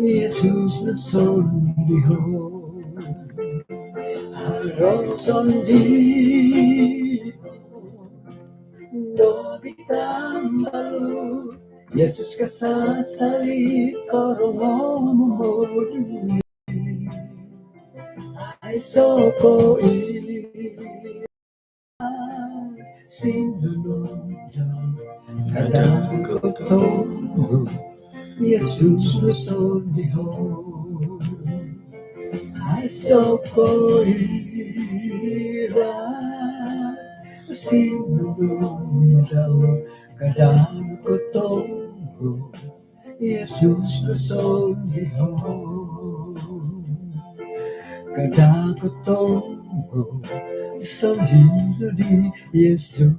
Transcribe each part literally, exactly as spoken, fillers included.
Yesus no sondiho. Haro sondii no di tambalut. Yesus kasasari korongou momoli. Aiso ko i sinunudau kada kotonggo. Yesus no sondiho. Aiso ko ira sinunudau kada kotonggo. Yesus no sondiho. Kada kotonggo, sondiho di Yesus.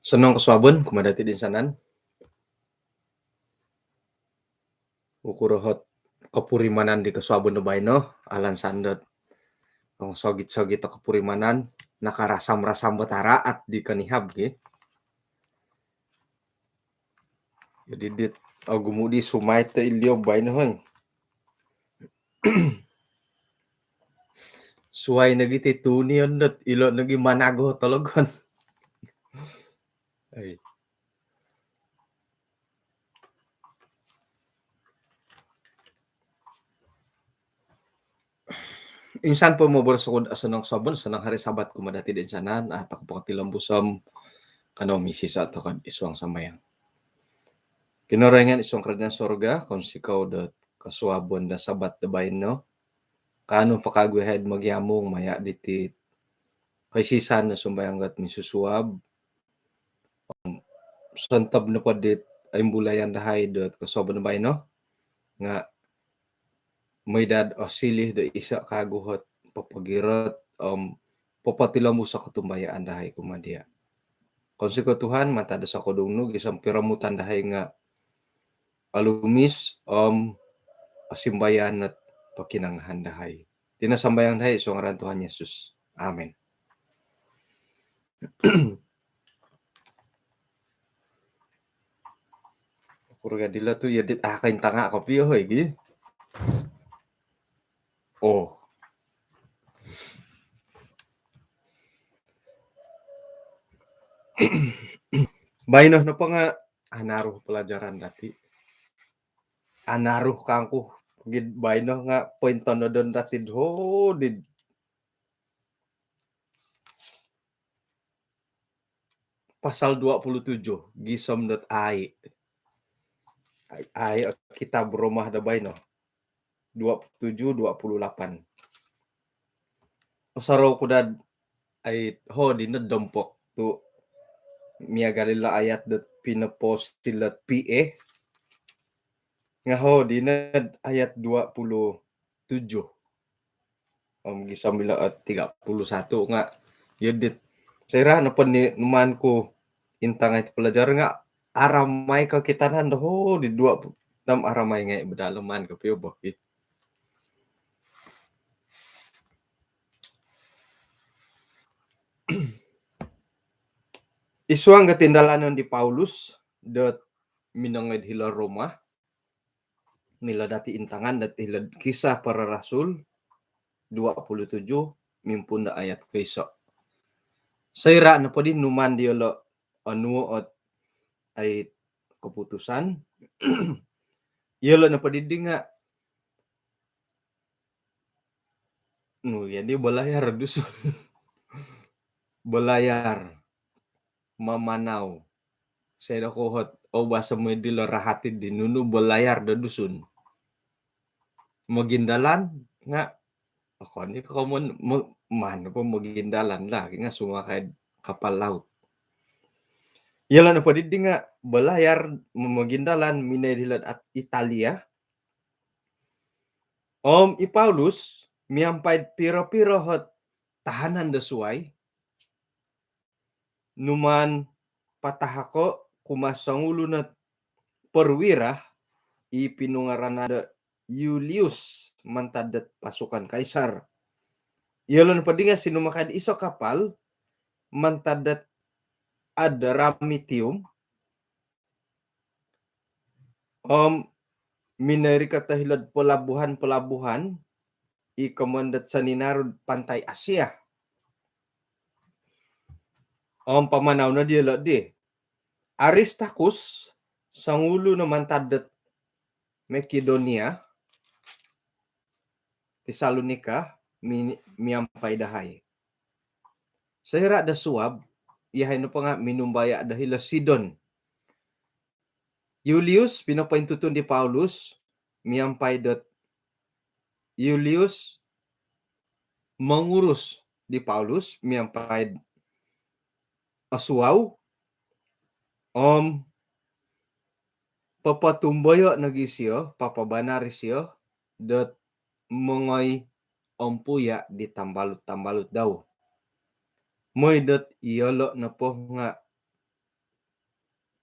Osonong kosuabon kumaa dati toinsanan. Okuro ot kopurimanan di kosuabon do baino, alansan dot ong sogit-sogit o kopurimanan, nakarasam-rasam bo taraat di konihab ki. Jadi dit ogumu di sumait do ilio baino, hoi. Suai nogi ti tuni on dot ilo nogi manago tologon. Ai. Insan po moboros oku do osonong kosuabon, osonong hari Sabat kumaa dati toinsanan, ah, tokou potilombus om kanou misisa tokou id suang sambayang. Kinorohingan id suang kerajaan sorga, kounsikou dot kosuabon do Sabat do baino. Kaanu po kawagu yahai do mogiamung maya diti koisisan do sumbayang dot misusuab. Om sontob nopo dit imbulayan dahai dot kosuabon do baino nga mooi daa do osiliu do iso kawagu ot popogirot om popotilombus o kotumbayaan dahai kumaa dia. Kounsikou Tuhan, mantad do sokodung nu gisom piromutan dahai nga olumis om osimbayan ot pokinongohon dahai. Iti no sambayang dahai id suang ngaran Tuhan Yesus. Amin. Okuro gia dilo tu, ya dit, ah, kain tanga kopio, hoi, gi. Oh. Baino nopo nga anaru pelajaran dati. Anaru kangku gid baino nga pointonodon dati do di pasal dua puluh tujuh, gisom dot ai. Ai, ai, kitab Roma do baino. Dua puluh tujuh, dua puluh lapan. Osorou ku daa, ai, ho, dino dompok tu miagal ilo ayat dot pinopost dilo P A. Nga ho, dino ayat dua puluh tujuh. Om gisom ilo, eh, tiga puluh satu nga, ya dit. Soira nopo di numaan ku intangai ti pelajar nga aramai kokitanan do, ho, di dua puluh enam aramai ngai bedalaman kopio bo, ih. Id suang kotindalanon di Paulus dot minongoi id hilo Roma, milo dati intangan dot hilo Kisah Para Rasul dua puluh tujuh mimpuun do ayat koiso. Soira nopo di numaan diolo onuo ot ai keputusan, iyolo nopo di di nga, nu, jadi belayar Dusun. Belayar. Mamanau. Soira ko hot, oh, bahasa mooi dilo rahat di nunu belayar do Dusun. Mogindalan nga, okon i ko komoyon, mo-, maan po mogindalan lah, nga sumakai kapal laut. Iyolo nopo di di nga belayar, mo-, mogindalan minongoi dilo At-, Italia. Om i Paulus miampai piro-piro hot tahanan do suai, numaan patahako kumaa songulun ot perwira i pinungaranan do Yulius mantad dot pasukan Kaisar. Iyolo nopo di nga sinumakai'd iso kapal mantad dot Adramyttium om minoi rikot do hilo'd pelabuhan-pelabuhan i komoyon dot soninaru'd pantai Asia. Om pamanau no diyolo' di Aristarkus, songulun no mantad dot Makedonia, Tesalonika, mi-, miampai dahai. Soira' do suab, iyahai nopo nga' minumbaya' do hilo Sidon. Yulius, pinopointutun di Paulus, miampai dot Yulius mongurus di Paulus miampai osuau, om popotumboyo' nogi' siyo, papabanar i' siyo dot mongoi ompuya' di tambalut-tambalut dau. Moi dot iyolo' nopo nga'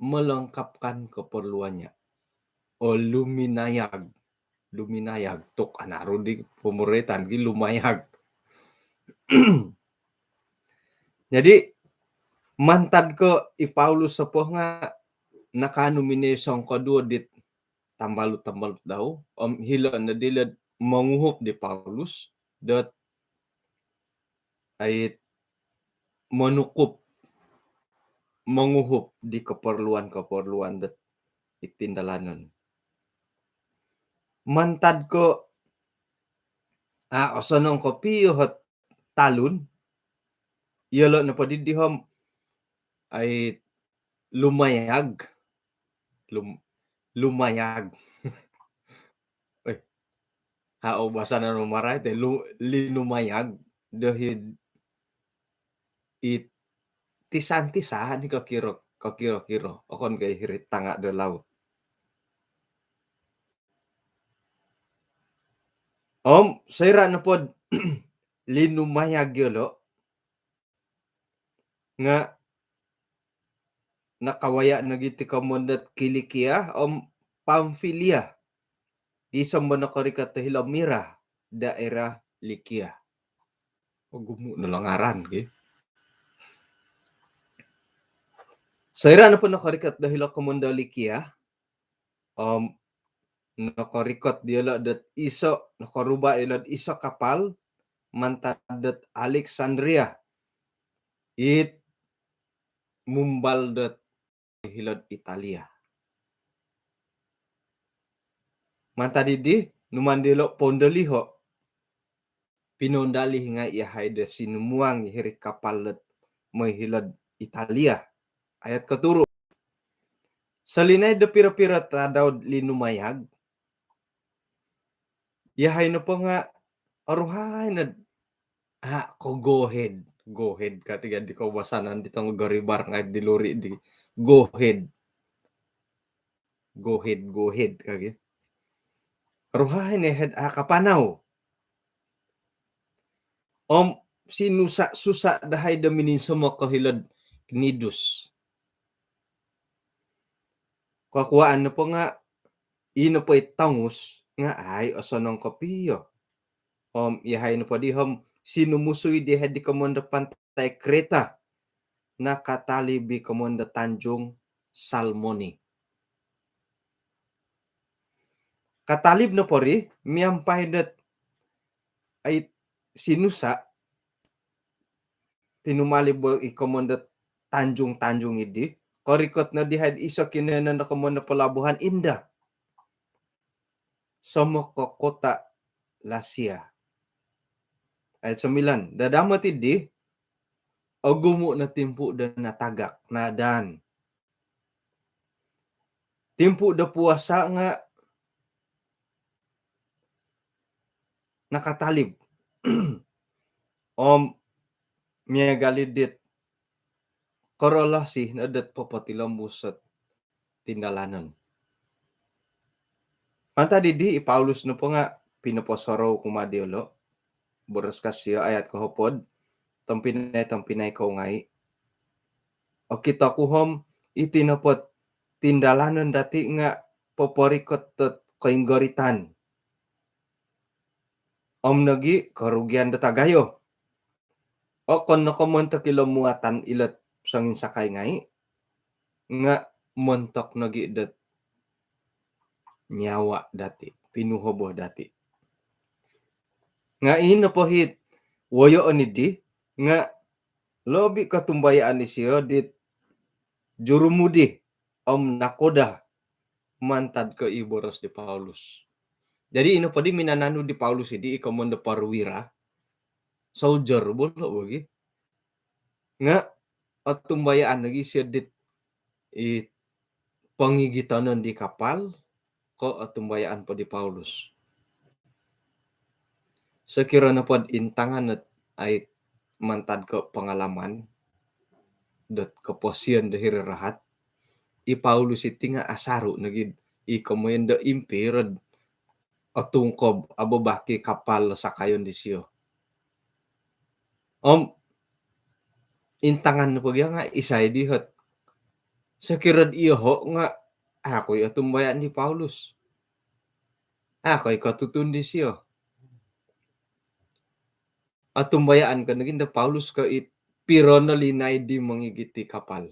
melengkapkan keperluannya. Oh, luminayag. Luminayag. Tu' anaru di pomoroitan gi lumayag. Jadi, mantad ko i Paulus nopo nga' nakaanu minoi songkoduo dit tambalut-tambalut dau, om hilo' no dilo'd monguhup di Paulus dot ai monukup, monguhup di keperluan-keperluan dot i tindalanon. Mantad ko a' osonong kopio ot talun, iyolo' nopo didi om ai lumayag. Lum-, lumayag. Eh, a' obasanan mamarait, eh, lu-, linumayag do hid it tisan-tisan i kokiro, kokiro-kiro. Okon ko' hiri'd tanga' do laut. Om soira' nopod linumayag iyolo' nga' nakawaya' nogi' ti komoyon dot Kilikia om Pamfilia. Gisom bo nokorikot do hilo Mira, daerah Likia. Ogumu' no lo ngaran ki. Soira' nopo nokorikot do hilo komoyon do Likia, om nokorikot diyolo' dot iso', nokoruba' iyolo'd iso' kapal mantad dot Aleksandria, it mumbal dot hilo'd Italia. Mantad didi, numaan diyolo' poundoliho'. Pinoundalih ngai' iyahai do sinumuang hiri'd kapal dot moi hilo'd Italia. Ayat koturu'. Solinaid do piro-piro tadau'd linumayag, iyahai nopo nga' oruhai nod a' ko go ahead. Go ahead ka ti gaddi koubasanan di tongo goribar ngai' di luri' di go ahead. Go ahead, go ahead ka gi. Oruhai no ahead a' kapanau. Om sinusa-susa' dahai do mininsomok ko hilo'd Knidus. Kokuwaan nopo nga' ii nopo i tongus nga' ai osonong kopio. Om iyahai nopo di om sinumusui dahai di komoyon do pantai Kreta, nakatalib i komoyon do Tanjung Salmoni. Katalib nopo ri miampai dot ai sinusa', tinumalib bo i komoyon dot tanjung-tanjung iddi, korikot no dihai'd iso' kinoiyonon do komoyon do pelabuhan Indah. Somok ko kota Lasia. Ayat sembilan, dadamot iddi, ogumu' no timpu' do natagak, naadaan. Timpu' do puasa nga' nakatalib. Om miagal i dit korolosi no dot popotilombus ot tindalanon. Mantad iddi i Paulus nopo nga' pinoposorou kumaa diyolo'. Boros ka siyo ayat kohopod, tompinai-tompinai kou ngai', okito ku om iti nopo ot tindalanon dati' nga' poporikot dot koinggoritan om nogi' korugian dot agayo. Okon no ko' montok ilo muatan ilot songinsakai ngai', nga' montok nogi' dot nyawa dati', pinuhobo dati'. Nga' ino po hit woyoon iddi nga' lobi' kotumbayaan isio dit jurumudi om nakoda mantad ko' i boros di Paulus. Jadi ino poddi minananu di Paulus iddi i komoyon do perwira, soldier bo lo' bogi. Nga' otumbayaan nogi' isio dit i pongigitonon di kapal ko' otumbayaan po di Paulus. Sokiro nopod intangan ot ai mantad ko' pengalaman dot koposion do hiri rahat, i Paulus iti nga' asaru' nogi' i komoyon do impiro'd otungkob ababaki kapal sakayon disio. Om intangan nopo gia nga' isai di hot. Sokiro'd iyoho' nga' a' ko i' otumbayaan di Paulus. A' ko i' kotutun disio. Otumbayaan ko nogi' do Paulus ko' i piro no linaid di mongigit i kapal.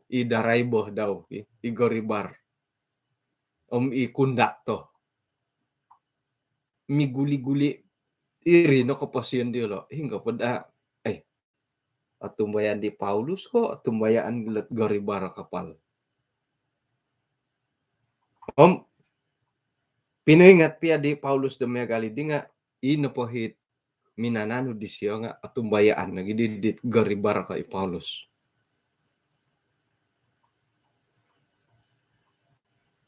I daraibo dau, i, i goribar. Om i kundaktor. Miguli-guli iri no koposion diyolo'. Hinggo pod a', ai, otumbayaan di Paulus ko' otumbayaan dilot goribar kapal. Om pinoingat pia di Paulus do miagal iddi nga' i nopo hit minananu disio nga' otumbayaan nogi' di dit goribar ko' i Paulus.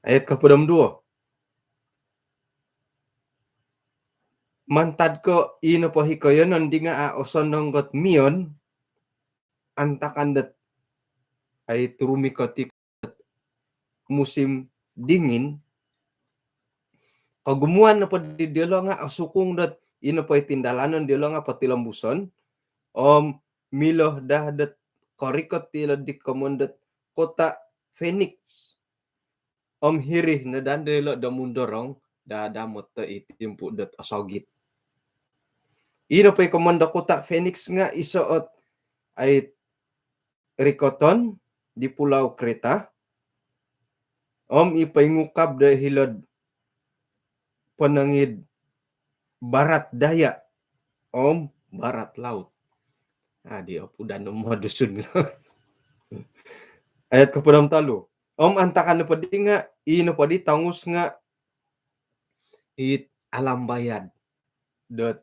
Ayat kohopod om duwo. Mantad ko' i nopo hi koiyonon di nga' a' osonong ot miyon antakan dot ai turumikot i musim dingin, kogumuan nopo di diyolo' nga' osukung dot i nopo i tindalanon diyolo' nga' potilombuson om milo daa dot korikot ilo di komoyon dot kota Phoenix. Om hiri no daa dilo' do mundorong daa damot do i timpu' dot osogit. I nopo i komoyon do kota Phoenix nga' iso' ot ai rikoton di pulau Kreta om i poingukab do hilo'd ponong id barat daya om barat laut. Adi opudan om Dusun. Ayat kohopod om tolu. Om antakan nopo di nga' i nopo di tongus nga' it alambayad dot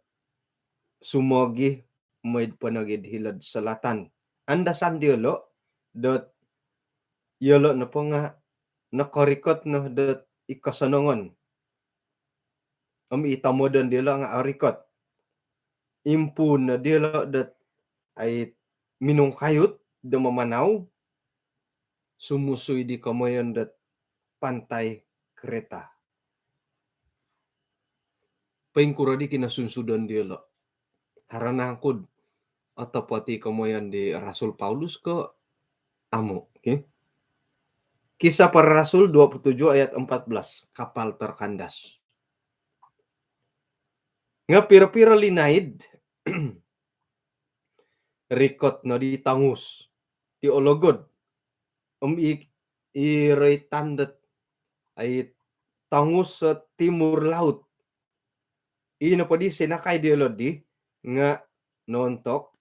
sumogi moi'd ponong id hilo'd selatan. Andasan diyolo' dot iyolo' nopo nga' nokorikot no dot i kosonongon. Om i tomodon diyolo' nga' orikot. Impuun no diyolo' dot ai minungkayut do mamanau sumusui di komoyon dot pantai Kreta. Poingkuro di kinosunsudon diyolo'? Haro nangku'd otopot i komoyon di Rasul Paulus ko' amu'? Okey. Kisah Para Rasul dua puluh tujuh ayat empat belas, kapal terkandas. Nga' piro-piro linaid rikot no di tongus ti ologod om i, i roitan dot ai tongus timur laut. I nopo di sinakai diyolo' di nga' noontok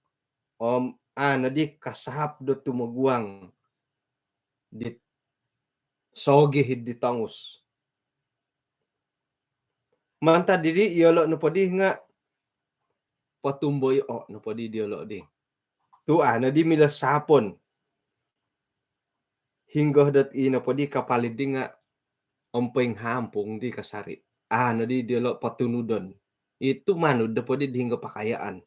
om a' noddi kasahap do tumoguang dit sogi hid di tongus. Mantad diri iyolo' nopo di nga' potumboyoo' nopo di diyolo' di tu' a' noddi milo sahapon. Hinggo dot i nopo di kapal iddi nga' om poinghampung di kasari'. A' noddi diyolo' potunudon. I tumanud nopo di hinggo pakayaan.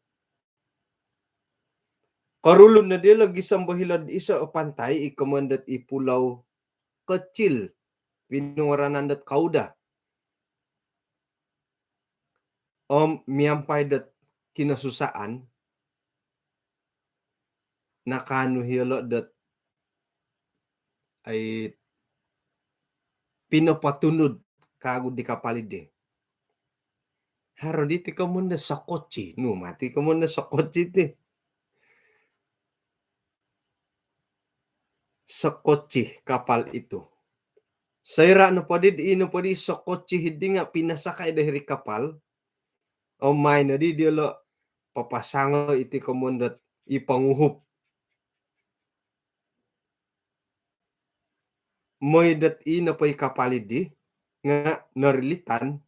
Korulun no diyolo' gisom bo hilo'd iso' o pantai i komoyon dot i pulau kecil pinungaranan dot Kauda. Om miampai dot kinosusaan, nakaanu iyolo' dot ai pinopotunud kagu di kapal idi. Haro diti komoyon do sokoci, nu moti komoyon do sokoci ti. Sokoci kapal itu. Soira' nopo di, i nopo di sokoci idi nga' pinasakai do hiri kapal, om maan nodi diyolo' papasangoi iti komoyon dot i ponguhup. Moi dot i nopo i kapal idi nga' norilitan,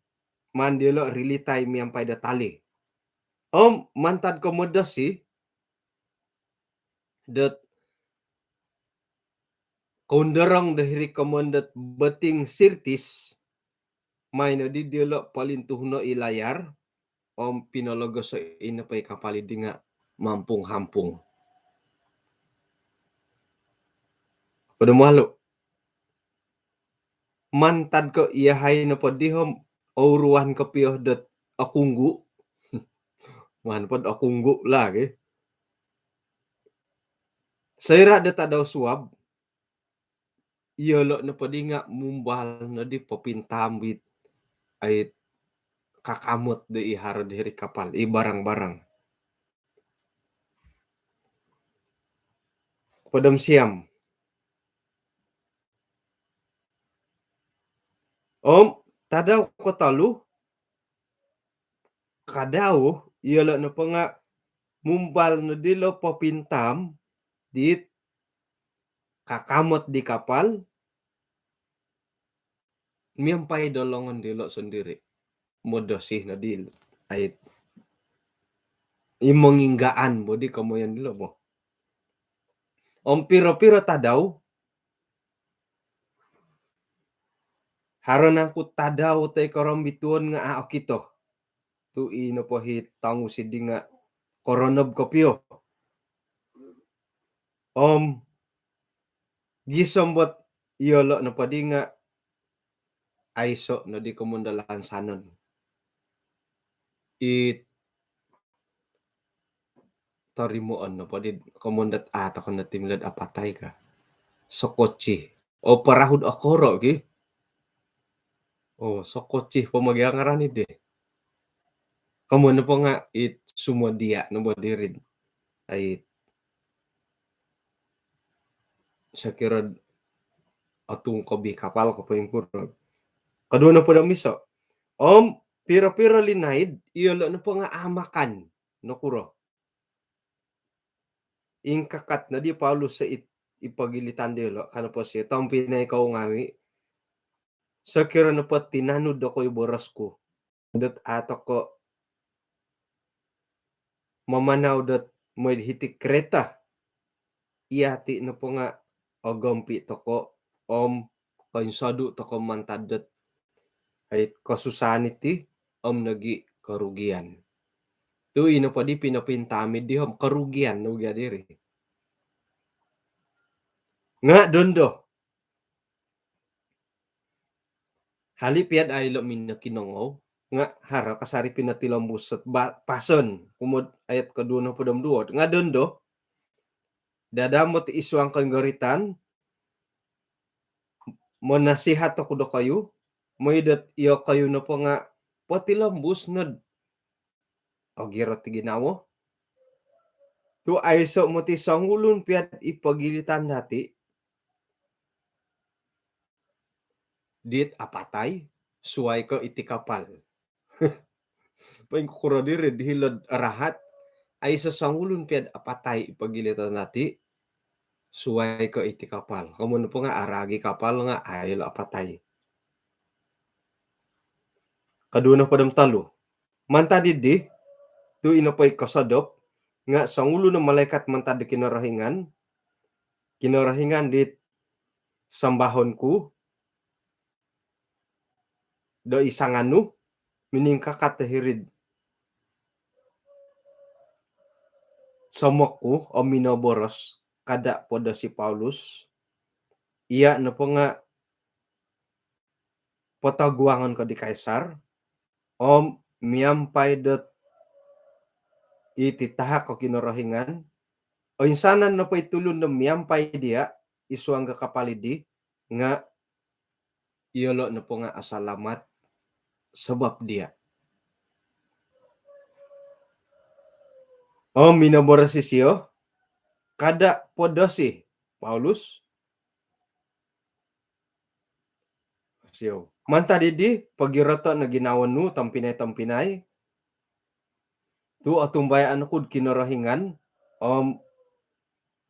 maan diyolo' rilitai miampai do tali. Om mantad ko modosi dot koundorong do hiri komoyon dot beting Sirtis, maan nodi diyolo' polintuhuno' i layar om pinologoso' i nopo i kapal idi nga' mampung-hampung. Podo malu. Mantad ko iyahai nopo di om ouruan kopio dot okunggu'. Maan pod okunggu' lagi. Soira' do tadau suab, iyolo' nopo di nga' mumbal nodi popintaam dit ai kakamot do i haro di hiri kapal, i barang-barang. Podo siam. Om tadau kotolu, kadau, iyolo' nopo nga' mumbal nodi lo popintaam dit kakamot di kapal miampai do longon dilo' sondiri'. Modosi nodi ai i monginggaan bo di komoyon dilo' bo. Om piro-piro tadau, haro nangku tadau toi korombituon nga' a' okito. Tu' i nopo hi tongus idi nga' koronob kopio. Om gisom bot iyolo' nopo di nga' aiso' nodi komoyon do lansanon. It torimoon nopo di komoyon dot a' toko' no ti milo'd apatai ka. Sokoci. O, parahu do okoro' ki. O, sokoci po magi ngaran i di. Komoyon nopo nga' it sumodia' no bo diri'd ai sokiro otungkob i kapal ko poingkuro. Koduo nopo do miso. Om piro-piro linaid, iyolo' nopo nga' a' makan. Nokuro? Ingkakat nodi Paulus so it, i pogilitan diyolo', ka nopo sio, tompinai kou ngawi', sokiro nopo tinanud dokoyu boros ku dot a' toko' mamanau dot moi'd hiti Kreta, iyati' nopo nga' ogompi' toko' om koinsodu' toko' mantad dot ai kosusaan iti om nogi' korugian. Tu' i nopo di pinopintaam di om korugian nogi' diri. Nga' dondo. Hali' piya'd a' ilo' minokinongou, nga' haro kasari' pinotilombus ot ba-, pason, kumo'd ayat koduo nopod om duo. Nga' dondo, dadamot id suang konggoritan, monasihat oku dokoyu, moi dot iyokoyu nopo nga' potilombus nod ogirot i ginawo. Tu' aiso' moti songulun piya'd i pogilitan dati' dit apatai, suwai ko' iti kapal. Poingkuro diri'd hilo'd rahat, aiso' songulun piya'd apatai i pogilitan dati', suwai ko' iti kapal. Komoyon nopo nga' araag i kapal nga' a' ilo' apatai. Koduo nopod om tolu. Mantad iddi, tu' i nopo i kosodop, nga' songulun o malaikat mantad do Kinorohingan, Kinorohingan dit sambahon ku, do i sanganu, miningkakat do hiri'd somok ku, om minoboros, kada' po do si Paulus, iya' nopo nga' potoguangon ko di Kaisar, om miampai dot iti tahak o Kinorohingan, oinsanan nopo i tulun do miampai diya' id suang do kapal iddi, nga' iyolo' nopo nga' asalamat sabab diya'. Om minoboros isio, kada' podosi Paulus, sio. Mantad iddi, pogiroto' no ginawo nu, tompinai-tompinai, tu' otumbayaan ku'd Kinorohingan, om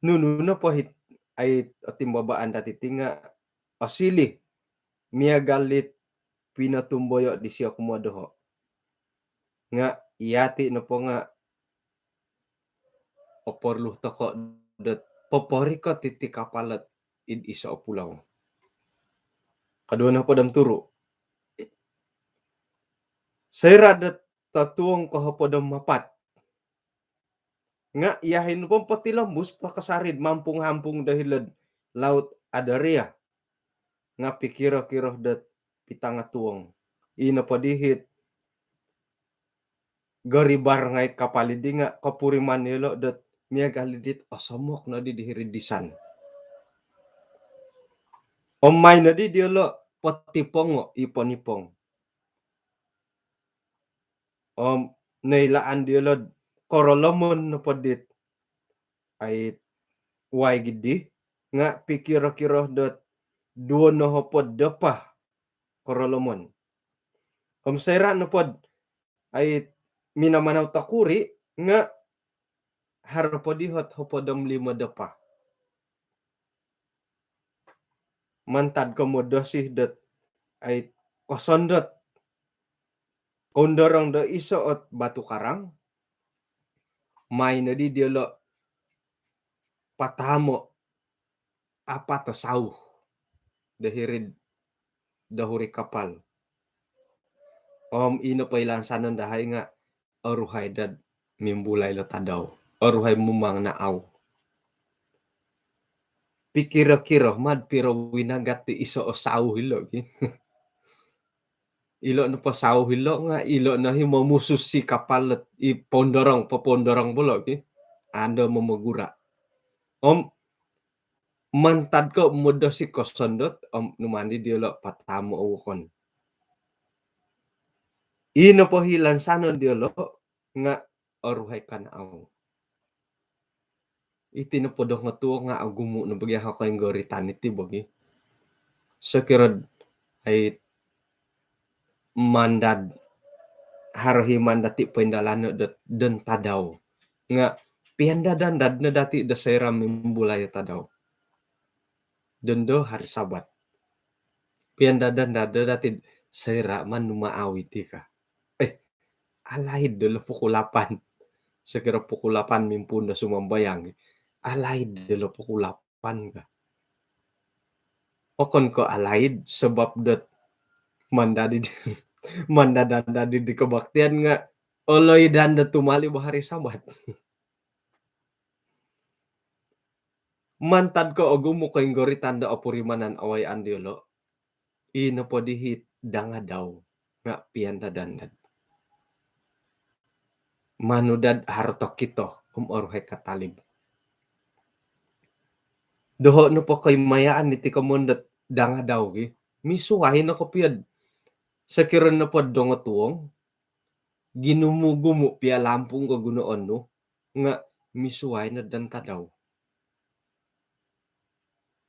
nunu nopo hit ai otimbabaan dati' ti nga' osiliu miagal dit pinotumboyo' disio kumaa doho'. Nga' iyati' nopo nga' oporlu toko' dot poporikot iti kapal dot id iso' o pulau. Koduo nohopod om turu'. Soira' dot totuong kohopod om apat, nga' iyahai nopo potilombus po kasari'd mampung-hampung do hilo'd Laut Adria. Nga' pikiro-kiro dot pitanga tuong. Ii nopo di hit goribar ngai' kapal iddi nga' kopuriman iyolo' dot miagal iddi't osomok noddi di hiri'd disan. Om main noddi diyolo' potipongo' i ponipong. Om noilaan diyolo'd korolomon nopo dit ai waig iddi nga' pikiro-kiro dot duwo nohopod dopa korolomon. Om soira' nopod ai minamanau tokuri' nga' haro po di hot hopod om limo dopa. Mantad ko modosi dot ai kosondot, koundorong do iso' ot batu karang, main noddi diyolo' patamo' apat o sauh do hiri'd dohuri kapal. Om ii nopo i lansanon dahai nga' oruhai dad mimbulai lo tadau. Oruhai mumang na au. Pikiro-kiro mad piro winagat ti iso' o sauh ilo' ki. Ilo' nopo sauh ilo' nga' ilo' no hi momusus i kapal dot i pondorong, popondorong bolo' ki. Ando momogura'. Om mantad ko modosi kosondot, om numandi diyolo' patamo' o wokon. Ii nopo hi lansanon diyolo' nga' oruhai kan au. Iti nopo dongotuong nga' ogumu' no bagi aha' koinggoritan iti bagi. Sokiro'd ai mandad, haro hi mandad ti poindalano' dot don tadau. Nga' piandad-andad no dati' do soira' mimbulai o tadau. Dondo hari Sabat. Piandad-andad no dati' soira' man nu maau iti ka. Eh, alaid dolo pukul lapan. Sokiro pukul lapan mimpuun do sumambayang. Alaid dolo pukul lapan ka. Okon ko alaid sabab dot mandad di, mandad-andad di kebaktian nga' oloidan dot tumali' bo hari Sabat. Mantad ko ogumu' koinggoritan do opurimanan awayaan diyolo'. Ii nopo di hi dangadau nga' piandad-andad. Manu dad haro tokito om oruhai katalib. Doho' nopo koimayaan iti komoyon dot dangadau ki. Misuwai no kopio'd sokiro nopo'd dongotuong, ginumu-gumu' piya lampung ko gunoon nu, nga' misuwai no don tadau.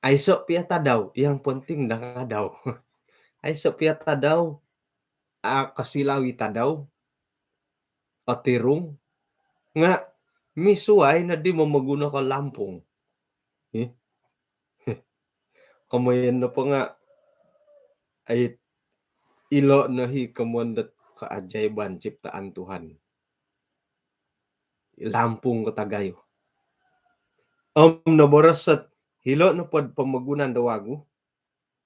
Aiso' piya tadau, yang penting dangadau. Aiso' piya tadau, a, kosilau i tadau, otirung, nga' misuwai noddi momoguno ko lampung. Hi. Komoyon nopo nga' ai ilo' no hi komoyon dot keajaiban ciptaan Tuhan. Lampung ko tagayo. Om noboros ot hilo' nopo'd pomogunan do wagu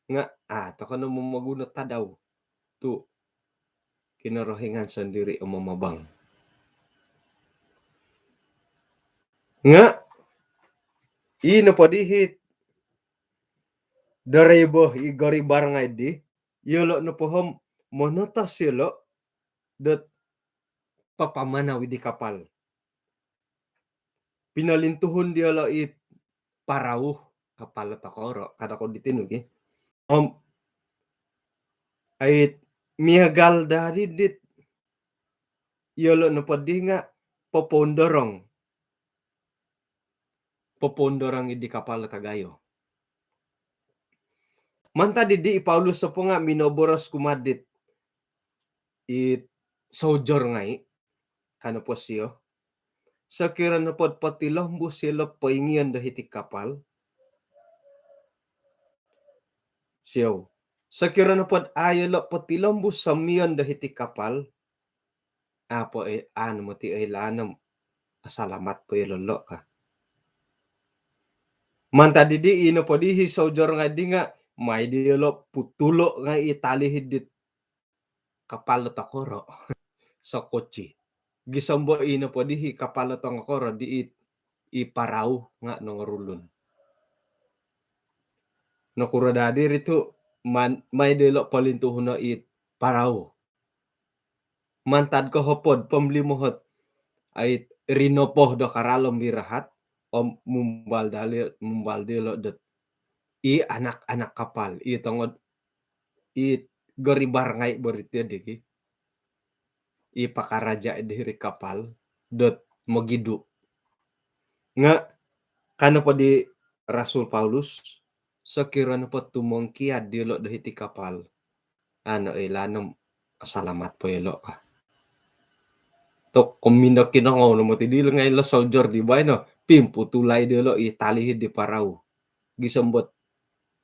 nga' a' toko no momoguno tadau. Tu' Kinorohingan sondiri' o mamabang. Nga' ii nopo di hi driver i goribar ngai' di, iyolo' nopo om monotos iyolo' dot papamanau di kapal. Pinolintuhun diyolo' i parau, kapal tokoro', kada' ko diti nu ki. Om Ait miagal daa di dit iyolo' nopo di nga' popoundorong. Popoundorong id di kapal do tagayo. Mantad di di i Paulus nopo nga' minoboros kumaa dit i soldier ngai', ka nopo sio, sokiro nopod potilombus iyolo' poingion do hiti kapal, sio, sokiro nopod a' iyolo' potilombus somion do hiti kapal, a' po, a' no moti oilaan om asalamat po iyolo' ka. Mantad di di, ino po di i soldier ngai' di nga' mai di iyolo' putulo' ngai' i tali hid dit kapal do tokoro'. Sokoci. Gisom bo ino po di i kapal do tokoro' di i, i parau nga' nongorulun. Nokuro daa diri tu' man, mai di iyolo' polintuhuno' i parau. Mantad ko hopod pomlimohot ai rinopoh do karalom birahat, om mumbal dali, mumbal dilo' dot i anak-anak kapal, i tongod, i goribar ngai' bo ri tiyo di ki, i pakaraja' di hiri kapal dot mogidu'. Nga' ka nopo di Rasul Paulus, sokiro nopo tumongkiad diyolo' do hiti kapal, a' no oilaan om asalamat po iyolo' ka. Tok komindo kinongou no moti dilo' ngai' ilo soldier di baino, pimputulai diyolo' i tali hid di parau. Gisom bot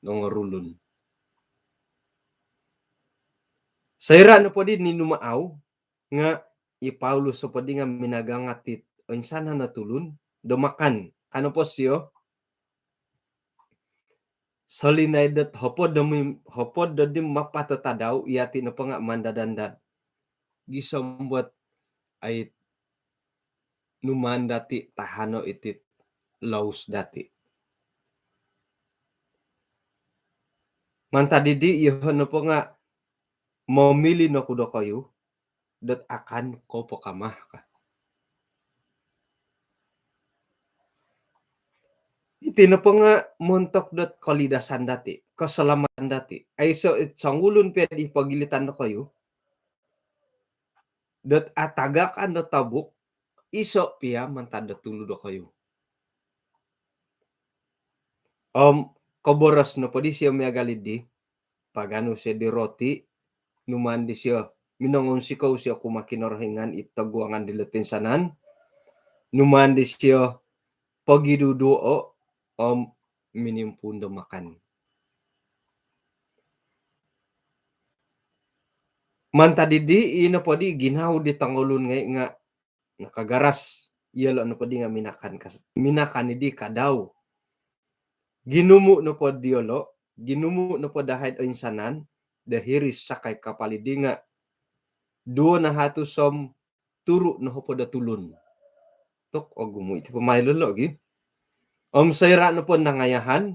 nongorulun. Soira' nopo di ninuma'au nga' i Paulus nopo di nga' minagangat it oinsanan o tulun do makan. Ka nopo sio, solinaid dot hopod do mim-, hopod do dim mapat o tadau, iyati' nopo nga' mandad-andad. Gisom bot ai numaan dati' tahano' iti't lous dati'. Mantad di di, iyoho' nopo nga' momili' no ku dokoyu dot akan kou po kama ka. Iti nopo nga' montok dot kolidasan dati', kosolamatan dati'. Aiso' it songulun piya di pogilitan dokoyu dot atagakan do tobuk, iso' piya mantad do tulu dokoyu. Om koboros nopo di sio miagal iddi, paganu sio di roti, numaan di sio, minongounsikou sio kumaa Kinorohingan i toguangan dilo toinsanan, numaan di sio pogiduduo' om minimpuun do makan. Mantad iddi, ii nopo di ginawo di tongotulun ngai' nga' nakagaras, iyolo' nopo di nga' minakan kas-, minakan iddi kadau. Ginumu' nopo diyolo', ginumu' nopo dahai'd oinsanan do hiri sakai kapal iddi nga' duwo nahatus om turu' nohopod o tulun. Tok, ogumu' iti po mailo lo' gi. Om soira' nopo nangayahan,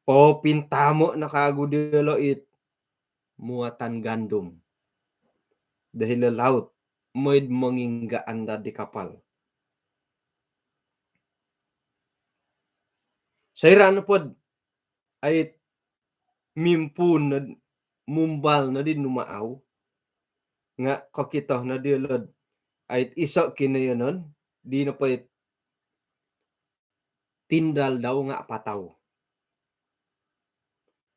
popintamo' no kaagu diyolo' it muatan gandum do hilo laut, moi'd monginggaan daa di kapal. Soira' nopod ait mimpuun nod, mumbal noddi numa'au, nga' kokito noddi yolo'd ait iso' kinoiyonon, di nopo it tindal dau nga' apatau.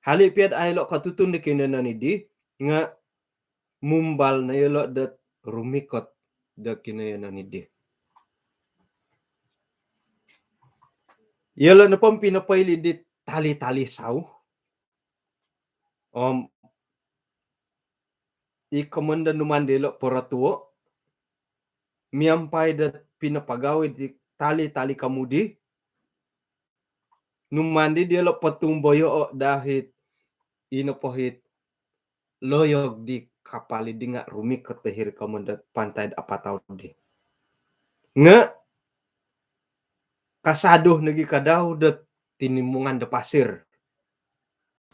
Hali' piya'd a' yolo' kotutun di kinoiyonon iddi, nga' mumbal no yolo' dot rumikot do kinoiyonon iddi. Iyolo' nopo om pinopoili' di tali-tali sauh. Om i komoyon do numaan diyolo' porotuo', miampai do pinapagawi di tali-tali kamudi, numaan di diyolo' potumboyoo' daa hit, ii nopo hit loyog di kapal iddi nga' rumikot do hiri komoyon dot pantai'd apatau di. Nga' kasadu nogi kadau dot tinimungan do pasir.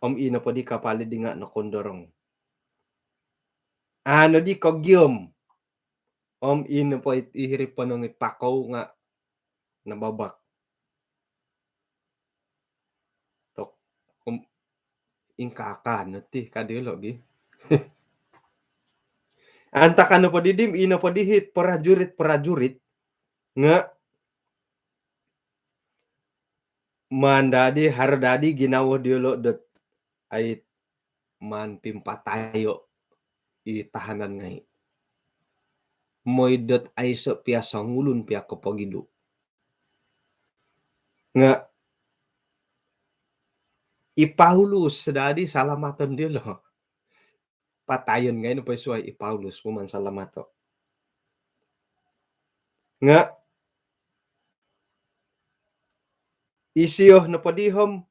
Om ii nopo di kapal iddi nga' nokondorong. A' noddi kogiom. Om ii nopo it, i hiri ponong i pakou nga' nababak. Tok, om ingkaa-kaa no ti ka diyolo' gi. Antakan nopo didi, ino po dihit prajurit-prajurit nga maan dadi, haro dadi ginawo diolo dot ai maan pimpatayo i tahanan ngai. Moi dot aiso pia songulun pia kopogidu. Nga i Paulus dadi salamaton diolo. Patayon ngai nopo i suai i Paulus, puman salamato. Nga isio nopo dihom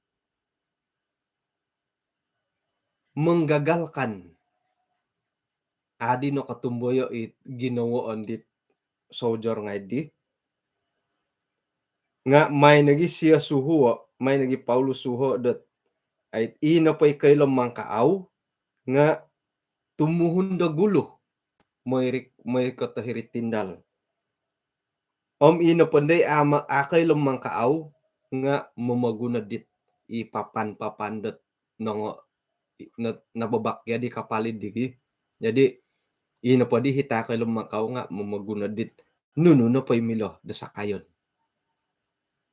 menggagalkan. Adi no kotumboyo i ginawoon dit soldier ngai di. Nga mai nogi sio suhuo, mai nogi Paulus suhuo dot ai ino po i koilo mangkaau nga tumuhun do gulu. Moi rik-, moi kotohiri tindal. Om ino po ndai ama akai lo mangkaau nga momoguno dit i papan-papan dot nongo na, nababak ya di kapal digi. Jadi ino po di hita akai lo mangkaau nga momoguno dit nunu nopo i milo do sakayon.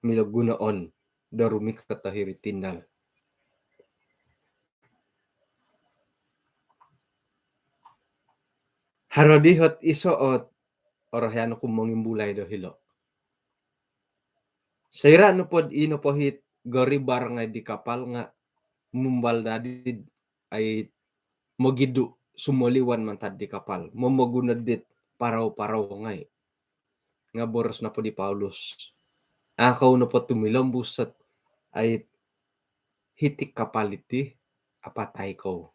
Milo gunoon do rumikot do hiri tindal. Haro di hot iso ot orohian ku mongimbulai do hilo. Soira nopod ino po hit goribar ngai di kapal nga mumbal dadi ai mogidu sumoliwan mantad di kapal. Momoguno dit parau-parau ngai. Nga boros nopo di Paulus, akou nopo tumilombus sot ai hiti kapal iti apatai kou.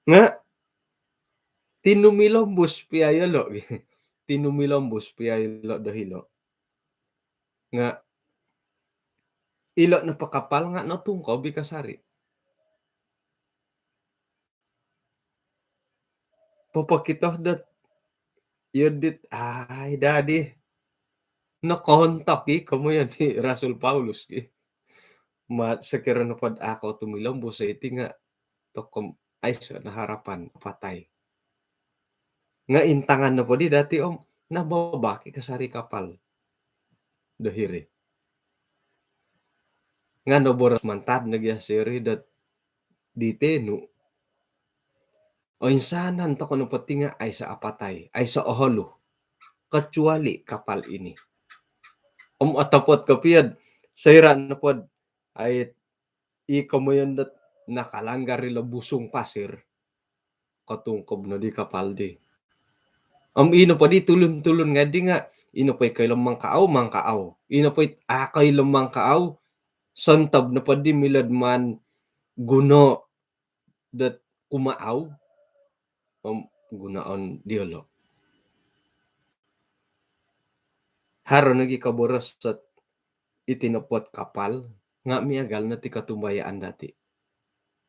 Nga tinumilombus pia yolo. Tinumilombus pia yolo do hilo. Nga ilo nopo kapal nga notungkob i kasari. Popokito dot iyo dit ai dadi nokoontok i komoyon di Rasul Paulus i. Ma sokiro nopod akou tumilombus iti nga tokom aiso no harapan apatai. Nga intangan nopo di dati om nababak i kasari kapal do hiri. Nga noboros mantad nogi siri dot di tenu. Oinsanan tokou nopo ti nga aiso apatai, aiso oholu kecuali kapal ini. Om otopot kopio soira nopod ai i komoyon dot nakalanggar ilo busung pasir. Kotungkob no di kapal di. Om ino po di tulun-tulun ngai di nga ino po i koilo mangkaau, mangkaau. Ino po i akoilo mangkaau, sontob nopo di milod maan guno dot kumaau om gunoon diolo. Haro nogi koboros sot iti nopot kapal nga miagal no ti kotumbayaan dati.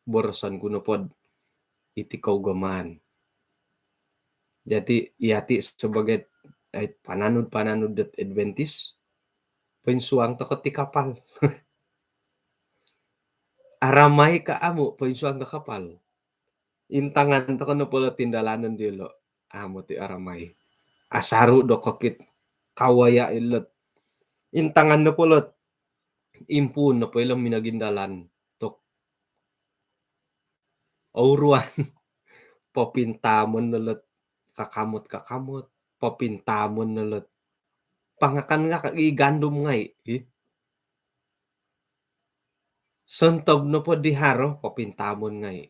Boroson ku nopod iti kougamaan. Jadi iyati sebagai ai pananud-pananud dot Adventist, poinsuang tokou ti kapal. Aramai ka amu poinsuang do kapal. Intangan tokou nopo lo tindalanon diolo. Amu ti aramai. Asaru do kokit kawaya ilot. Intangan nopo lo impuun nopo ilo minogindalan tok ouruan. Popintamon no lot kakamot-kakamot. Popintamon no lot pangakan nga i gandum ngai i. Sontob nopo di haro popintamon ngai.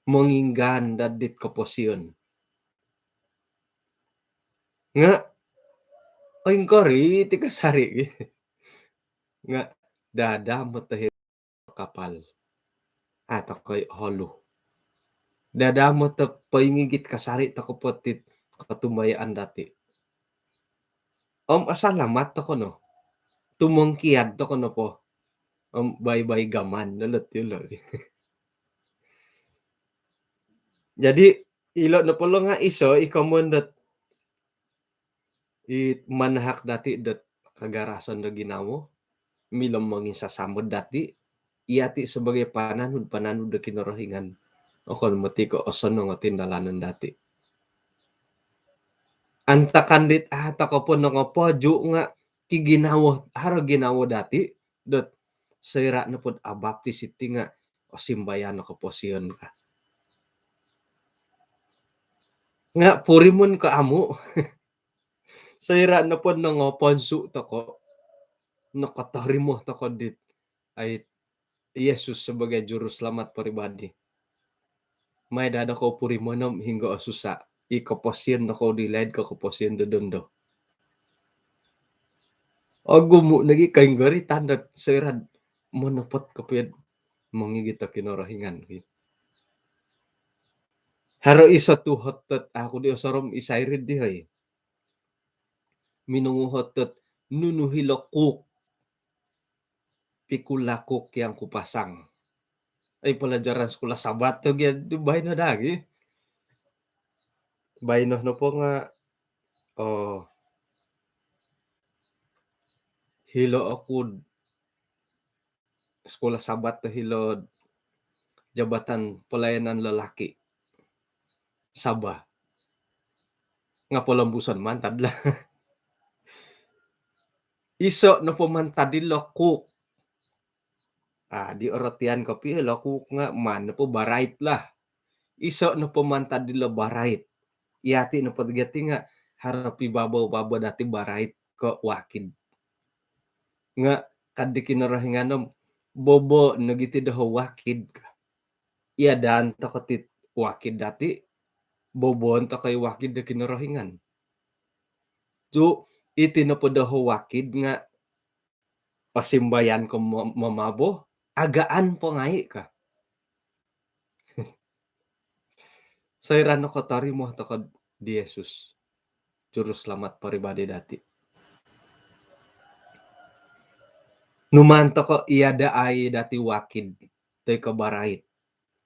Monginggan dadit koposion. Nga oingkori ti kasari. Nga dada motohi kapal. Ah, tokoi holu. Dada moto poingigit kasari tokou potit kotumbayaan dati. Om asalamat tokou no. Tumongkiad tokou nopo. Om bai-bai gaman no lot yolo. Jadi ilo nopo lo nga iso i komoyon dot i manahak dati dot kagarasan do ginawo, milo monginsasamod dati, iyati' sabagai pananud-pananud do Kinorohingan, okon moti ko' osonong o tindalanon dati'. Antakan dit a' toko' po nongopoju' nga' kiginawo, haro ginawo dati' dot soira' nopod abaptis iti nga' osimbayan o koposion ka. Nga' purimon ko amu', soira' nopod nongoponsu' toko', nokotorimo toko' dit ai Yesus sabagai juruselamat peribadi. Mai daa dokou purimono' hinggo osusa'. I koposion dokou di laid ko koposion do dondo. Ogumu' nogi' koinggoritan dot soira'd monopot kopio'd mongigit o Kinorohingan. Haro iso tuhot dot aku di osorou isai ri di hoi. Minonguhot dot nunu hilo' kuk. Pikulah kuk yang kupasang. Ai, pelajaran sekolah Sabat tu gia di baino daa gi. Baino nopo nga, oh, hilo' oku'd sekolah Sabat tu hilo' Jabatan Pelayanan Lelaki Sabah. Nga' polombuson mantad lah. Iso' nopo mantad ilo' kuk. Ah, di orotian kopio ilo' kuk nga' maan nopo barait lah. Iso' nopo mantad ilo' barait. Iyati' nopo gati' nga' haro pibabo-babo dati' barait ko' wakid. Nga' kad di Kinorohingan om, bobo' no giti' doho' wakid ka. Iadaan toko' ti wakid dati', boboon toko' i wakid do Kinorohingan. Tu' iti nopo doho' wakid nga' osimbayan ko mo-, momabo, agaan po ngai' ka. Soira' nokotorimo toko' di Yesus, juruselamat peribadi dati', numaan toko' iadaai dati' wakid toi ko' barait.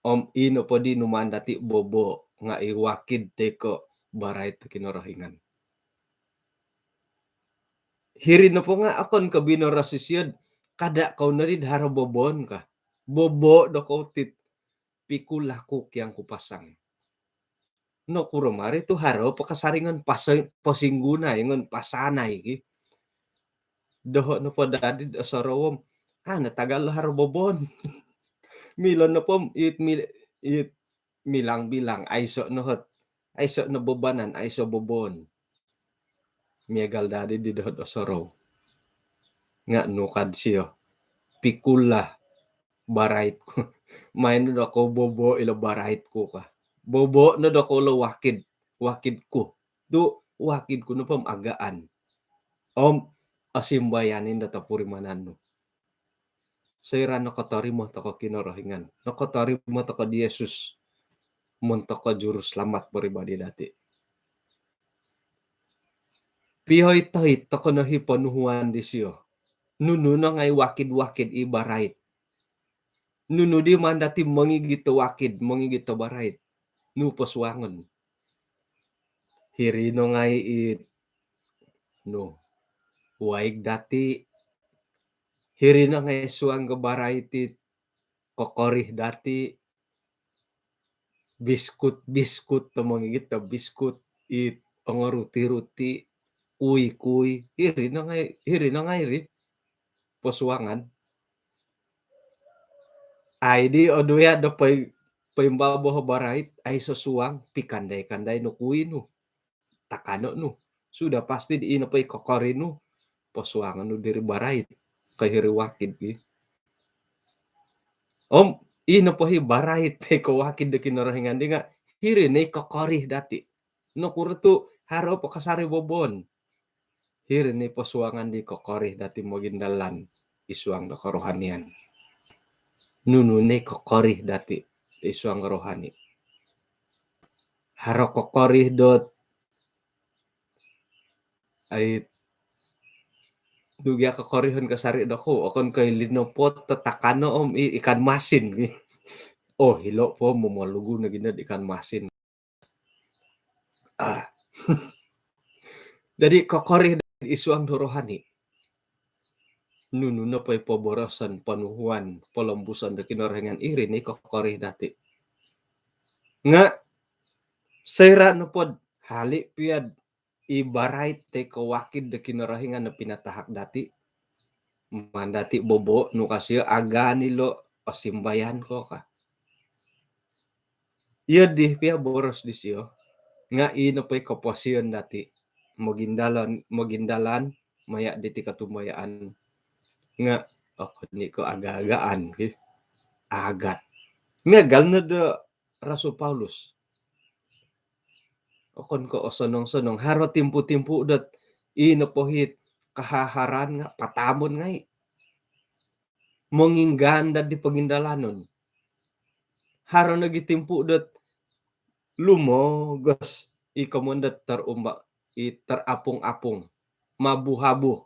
Om ino po di numaan dati' bobo' nga' i wakid toi ko' barait do Kinorohingan. Hiri nopo nga' okon ko' binoros isio'd, kada' kou nodi'd haro boboon ka. Bobo' dokou ti pikulah kuk yang kupasang. Nokuro mari tu' haro po kasari ngon pasa-, posinggunai ngon pasanai ki. Doho' nopo dadi'd osorou om, ah, natagal lo haro boboon. Milo nopo om it mil-, it milang-bilang, aiso' no hot, aiso' no bobanan, aiso' boboon. Miagal dadi di doho'd osorou. Nga' nu kad sio, pikulah barait ku. Maan no dokou bobo' ilo' barait ku ka. Bobo' no dokou lo wakid, wakid ku. Tu' wakid ku nopo om agaan. Om osimbayan indo topurimanan nu. Soira' nokotorimo toko' Kinorohingan, nokotorimo toko' di Yesus montok ko' juruselamat peribadi dati', pihoit-hoit toko' no hi ponuhuan disio. Nunu no ngai' wakid-wakid i barait. Nunu di maan dati' mongigit do wakid, mongigit do barait. Nu posuangon. Hiri no ngai' it, nu, waig dati'. Hiri no ngai' suang do barait it kokorih dati'. Biskut-biskut, tomongigit do biskut, it ongo ruti-ruti, kui-kui. Hiri no ngai', hiri no ngai' ri posuangan. Ai di oduya' do poi-, poimbabo o barait, aiso suang, pikandai-kandai no kui nu. Takano' nu. Sudah pasti di ino po i kokorih nu, posuangon nu diri barait ko' hiri wakid ki. Om ino po hi barait ko' wakid do Kinorohingan di nga' hiri ni kokorih dati'. Nokuro tu' haro po kasari boboon. Hiri ni posuangan di kokorih dati' mogindalan i suang do korohanian. Nunu ni kokorih dati' i suang rohani. Haro kokorih dot ai, dugia kokorihon kasari dokou, okon ko' i linopot, tatakano' om i-, ikan masin. Oh, hilo' po momolugu nogi nod ikan masin. Ah. Jadi kokorih i suang do rohani. nunu nopo i poboroson, ponuhuan, polombuson do Kinorohingan, iri no i kokorih dati'. Nga' soira' nopod hali' piya'd i barait toi ko' wakid do Kinorohingan o pinatahak dati', maan dati' bobo' nu ka sio, agaan ilo', osimbayan ko ka. Iyo di piya boros disio, nga' ino po i koposion dati', mogindalan, mogindalan maya' diti kotumbayaan, nga' okon i' ko' aga-agaan ki, agat. Miagal no do Rasul Paulus. Okon ko' osonong-sonong, haro timpu-timpu dot ino po it kahaharan nga' pataamon ngai'. Monginggaan dad di pogindalanon. Haro nogi timpu dot lumogos i komoyon dot terumba-, i terapung-apung, mabu-habu,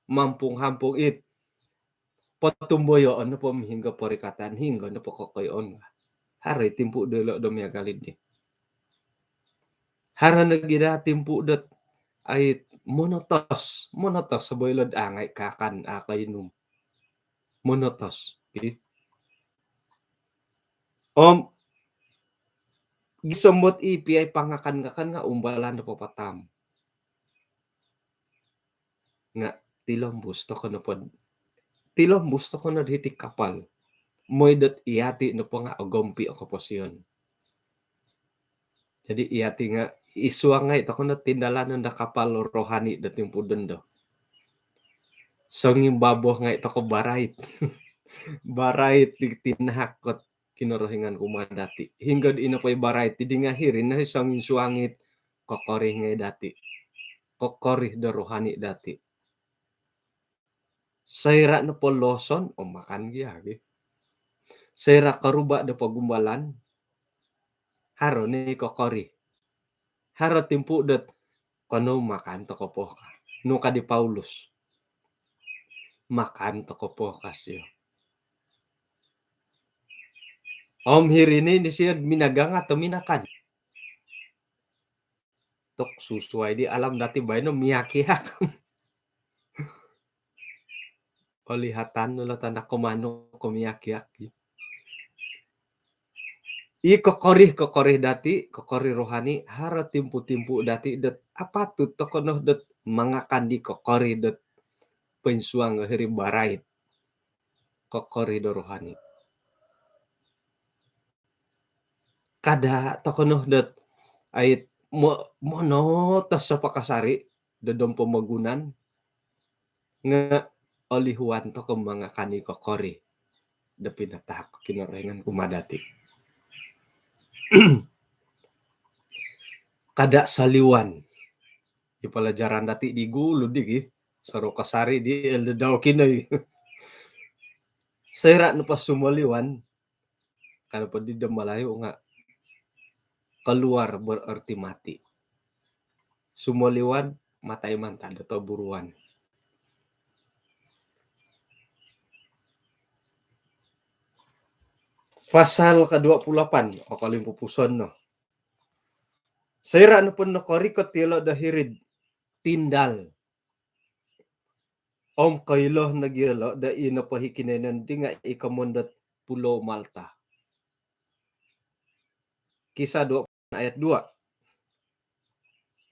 mampung-hampung it potumboyoon nopo om hinggo porikatan, hinggo nopo kokoyoon. Haro i timpu dilo' do miagal iddi. Haro nogi daa timpu dot ai monotos, monotos soboilo'd a' ngai' kaakan, a' koinum. Monotos. Ih. Om gisom dot i piya i pangakan-ngakan nga' umbalan do papataam. Nga' tilombus toko' nopod, tilombus toko' nod hiti kapal. Moi dot iyati' nopo nga' ogompi' o koposion. Jadi iyati' nga' isuang ngai' toko' nod tindalanon do kapal rohani do timpu dondo. Songimbabo ngai' toko' barait. Barait di tinahak kot Kinorohingan kumaa dati'. Hinggo'd ino po i barait iddi nga' hiri no i songinsuang it kokorih ngai' dati'. Kokorih do rohani dati'. Soira' nopo loson, om makan gia gi. Soira' koruba' do pogumbalan, haro ni kokorih. Haro timpu dot, "Kanou makan toko' po," ka. Nu ka di Paulus. "Makan toko' po," ka sio. Om hiri ni, ni sio minagangat o minakan. Tok susuai di alam dati' baino miak-iak. Olihatan no lo tanak ko manuk ko miak-iak. I kokorih-kokorih dati', kokorih rohani, haro timpu-timpu dati' dot apatut toko' no dot mangakan di kokorih dot poinsuang hiri barait. Kokorih do rohani. Kada' toko' no dot ait mo-, monotos o pakasari' do dom pomogunan nga' olihuan toko' mangakan i kokorih do pinatahak Kinorohingan kumaa dati'. Kada' soliwan. I palajaran dati' di gulu di gi, soro kasari' di Elder Dao Kinoi. Soira' nopo sumoliwan, kalau po di do Malayu nga' keluar bererti mati. Sumoliwan, matai mantad do toburuan. Pasal ka dua puluh lapan, o kolimpupuson no. Soira' nopo nokorikot iyolo' do hiri'd tindal, om koilo nogi iyolo' do ino po i kinoiyonon di nga' i komoyon dot Pulau Malta. Kisah dua puluh ayat dua.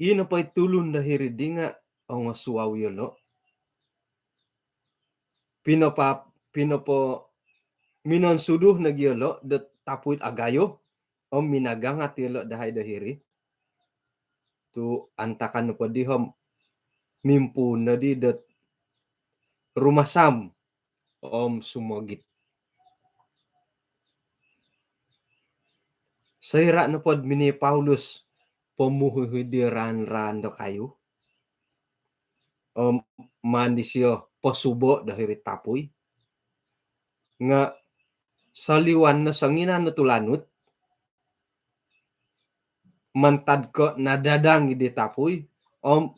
Ino po i tulun do hiri'ddi nga' ongosuau iyolo'. Pinopa-, pinopo-, minonsudu nogi iyolo' dot tapui'd agayo, om minagangat iyolo' dahai do hiri. Tu' antakan nopo di om mimpuun noddi dot rumasam om sumogit. Soira' nopod mini Paulus pomuhui di raan-raan do kayu, om maan disio posubo' do hiri tapui. Nga' soliwan no songinan no tulanut, mantad ko' nadadang di tapui, om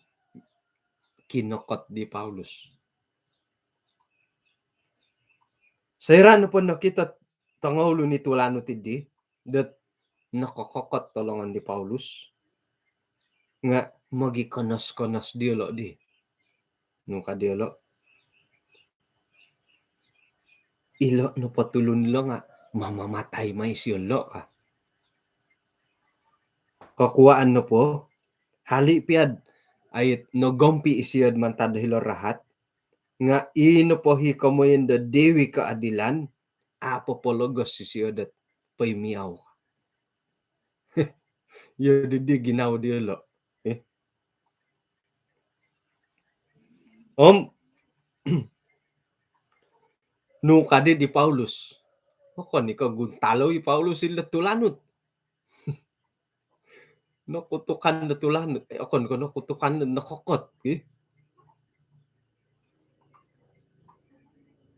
kinokot di Paulus. Soira' nopo nokito tongoulun i tulanut iddi dot nokokokot o longon di Paulus, nga' mogikonos-konos diyolo' di. Nu ka diyolo', ilo' nopo tulun ilo' nga' mamamatai mai sio lo' ka. Kokuaan nopo, hali' pia'd ait nogompi' isio'd mantad do hilo' rahat, nga' ii nopo hi komoyon do Dewi Keadilan, a' popologos isio dot poimiau. Iyo didi ginawo diyolo'. Eh. Om nu kadi di Paulus? Okon i' ko' guntalo' i Paulus ilo tulanut. Nokutukan do tulanut. Eh, okon ko' nokutukan do nokokot, eh.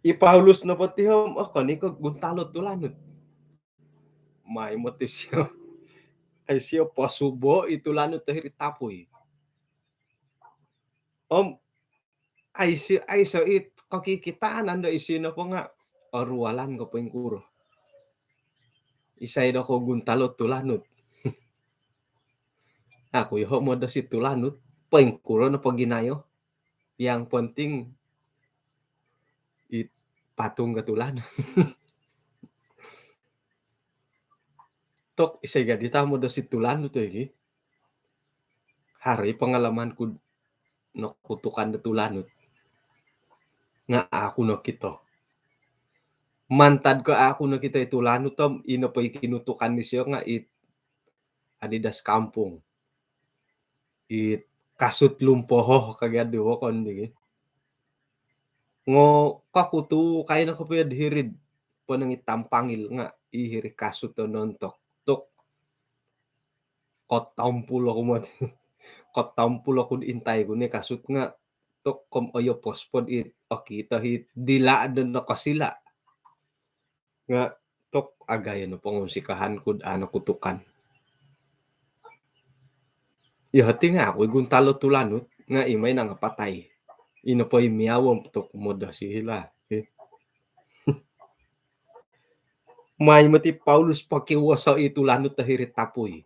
I Paulus nopo ti om okon i' ko' guntalo' tulanut. Mai moti sio. Ai sio posubo' i tulanut do hiri tapui. Om ai sio, aiso i kokikitanan do isio nopo nga' oruolan ko' poingkuro. Isai do ko' guntalo' tulanut. Aku iyoho' modosi tulanut, poingkuro nopo ginayo. Yang penting it patung ko' tulanut. Tok, isai gadi ta modosi tulanut tu igi. Haro i pengalaman ku nokutukan do tulanut. Nga' aku nokito. Mantad ko' aku nokito i tulanut om, ino po i kinutukan disio nga' it Adidas kampung. It kasut lumpoho kagi adi wokon digi. Ngo kakutukai no kopio'd hiri'd ponong i tampangil nga' i hiri kasut do nontok. Tuk. Kotompul oku moti. Kotompul oku intai ku ni kasut nga' tuk kom oyo pospod it. Okito hit dila' do nokosila'. Nga' tuk agayo no pongunsikahan ku'd a' nokutukan. Iyo ti nga' aku i guntalo' tulanut nga' i mai nangapatai. Ino po i miawom tuk modosi hilo. Mai moti Paulus pokiwoso' i tulanut do hiri tapui.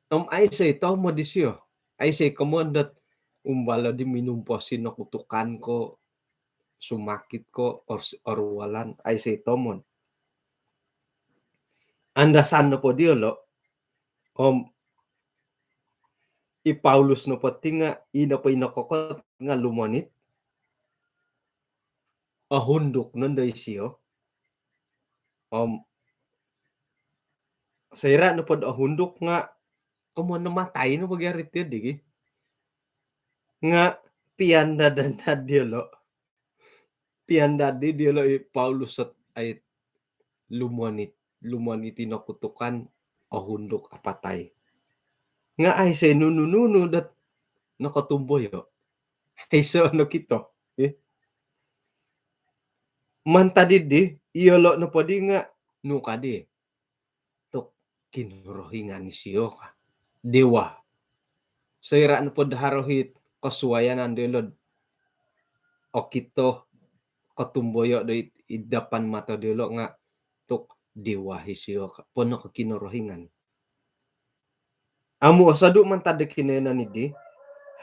Om aiso i tomod disio. Aiso i komoyon dot umbalo di minumposi nokutukan ko' sumakit ko' or-, oruolan, aiso i tomod. Andasan nopo diyolo', om i Paulus nopo ti nga' i nopo i nokokot nga' lumonit, ohunduk nondo isio. Om soira' nopod ohunduk nga' komoyon no matai no bagi ari tiyo digi. Nga' piandad-andad diyolo'. Piandad di diyolo' i Paulus ot ai lumonit, lumonit i nokutukan, ohunduk apatai. Nga' aiso i nunu-nunu dot nokotumboyo'. Aiso nokito. Eh. Mantad iddi, iyolo' nopoddi nga' nu kaddi. Tuk Kinorohingan isio ka. Dewa. Soira' nopod haro hit kosuayanan diyolo'd okito, kotumboyo' do id, id dapan mato diyolo' nga' tuk dewa isio ka. Ponoko Kinorohingan. Amu' osodu' mantad do kinoiyonon iddi,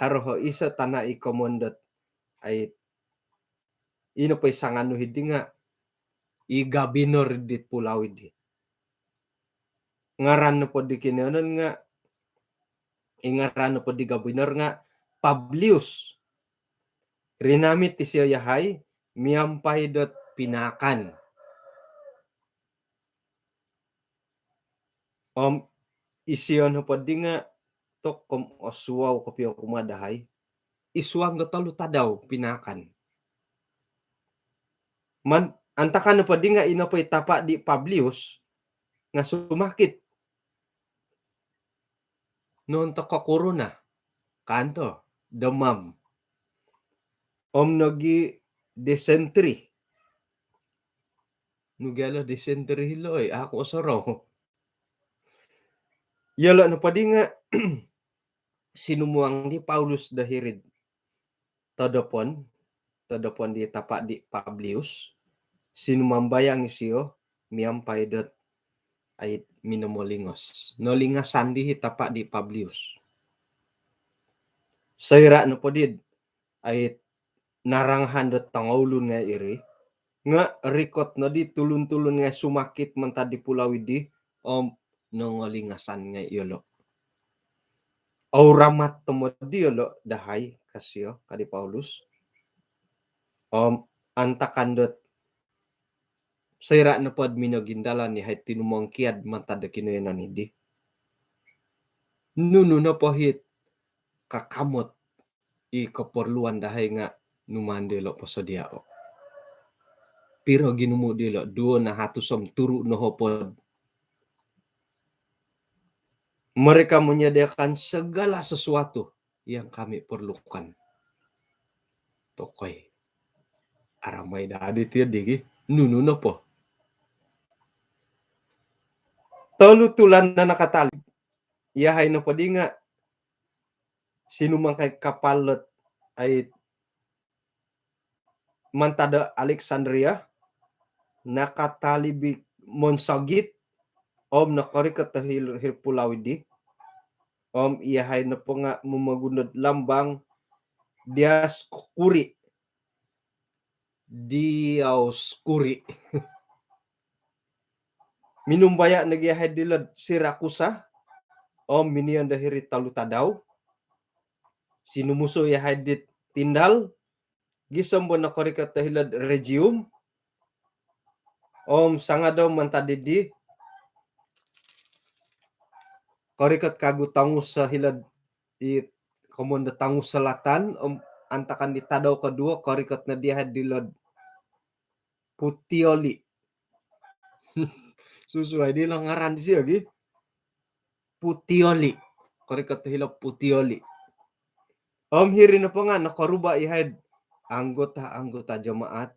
haro ho iso' tana' i komoyon dot ai, ino po i sanganu hiddi nga' i gabinor iddi pulau iddi. Ngaran nopoddi kinoiyonon nga', i ngaran nopoddi gabinor nga' Publius. Rinamit isio yahai miampai dot pinaakan. Om isio nopoddi nga' tok kom osuwou kopio kumaa dahai. I suang do tolu tadau pinaakan. Man, antakan nopoddi nga' ino po i tapa' di Publius nga' sumakit. Nontok ko korona, kanto, demam. Om nogi' dysentery. Nu gia lo dysentery hilo oi, aku osorou. Iyolo' nopoddi nga' sinumuang di Paulus do hiri'd todopon, todopon di tapa' di Publius, sinumambayang isio miampai dot ai minomolingos. Nolingasan di hi tapa' di Publius. Soira' nopoddi ai narangahan dot tongoulun ngai' iri, Nga' rikot noddi tulun-tulun ngai' sumakit mantad di pulau iddi om nongolingasan ngai' iyolo'. Ouramat tomod iyolo' dahai, ka sio, ka di Paulus. Om antakan dot soira' nopod minogindalan iyahai tinumongkiad mantad do kinoiyonon iddi, nunu nopo it kakamot i koporluan dahai nga' numaan diyolo' posodiao'. Piro ginumu' diyolo'? Duo nahatus om turu' nohopod. Mereka menyediakan segala sesuatu yang kami perlukan. Tokoi. Aramai daa di tiyo digi. Nunu nopo? Tolu tulan no nakatalib. Iyahai nopo di nga' sinumangkai kapal dot ai mantad do Alexandria, nakatalib i monsogit om nokorikot do hil-, hil pulau iddi. Om iyahai nopo nga' momoguno'd lambang Dioscuri. Dioscuri. Minumbaya' nogi' iyahai dilo'd Sirakusa om miniyon do hiri tolu tadau. Sinumusu iyahai dit tindal gisom bo nokorikot do hilo'd Regium. Om sangadau mantad iddi korikot kagu tongus hilo'd i komon do tongus selatan, om antakan di tadau koduo korikot noddi iyahai dilo'd Puteoli. Susuai di lo ngaran disio gi. Puteoli. Korikot hilo Puteoli. Om hiri nopo nga' nokoruba' iyahai'd anggota-anggota jemaat.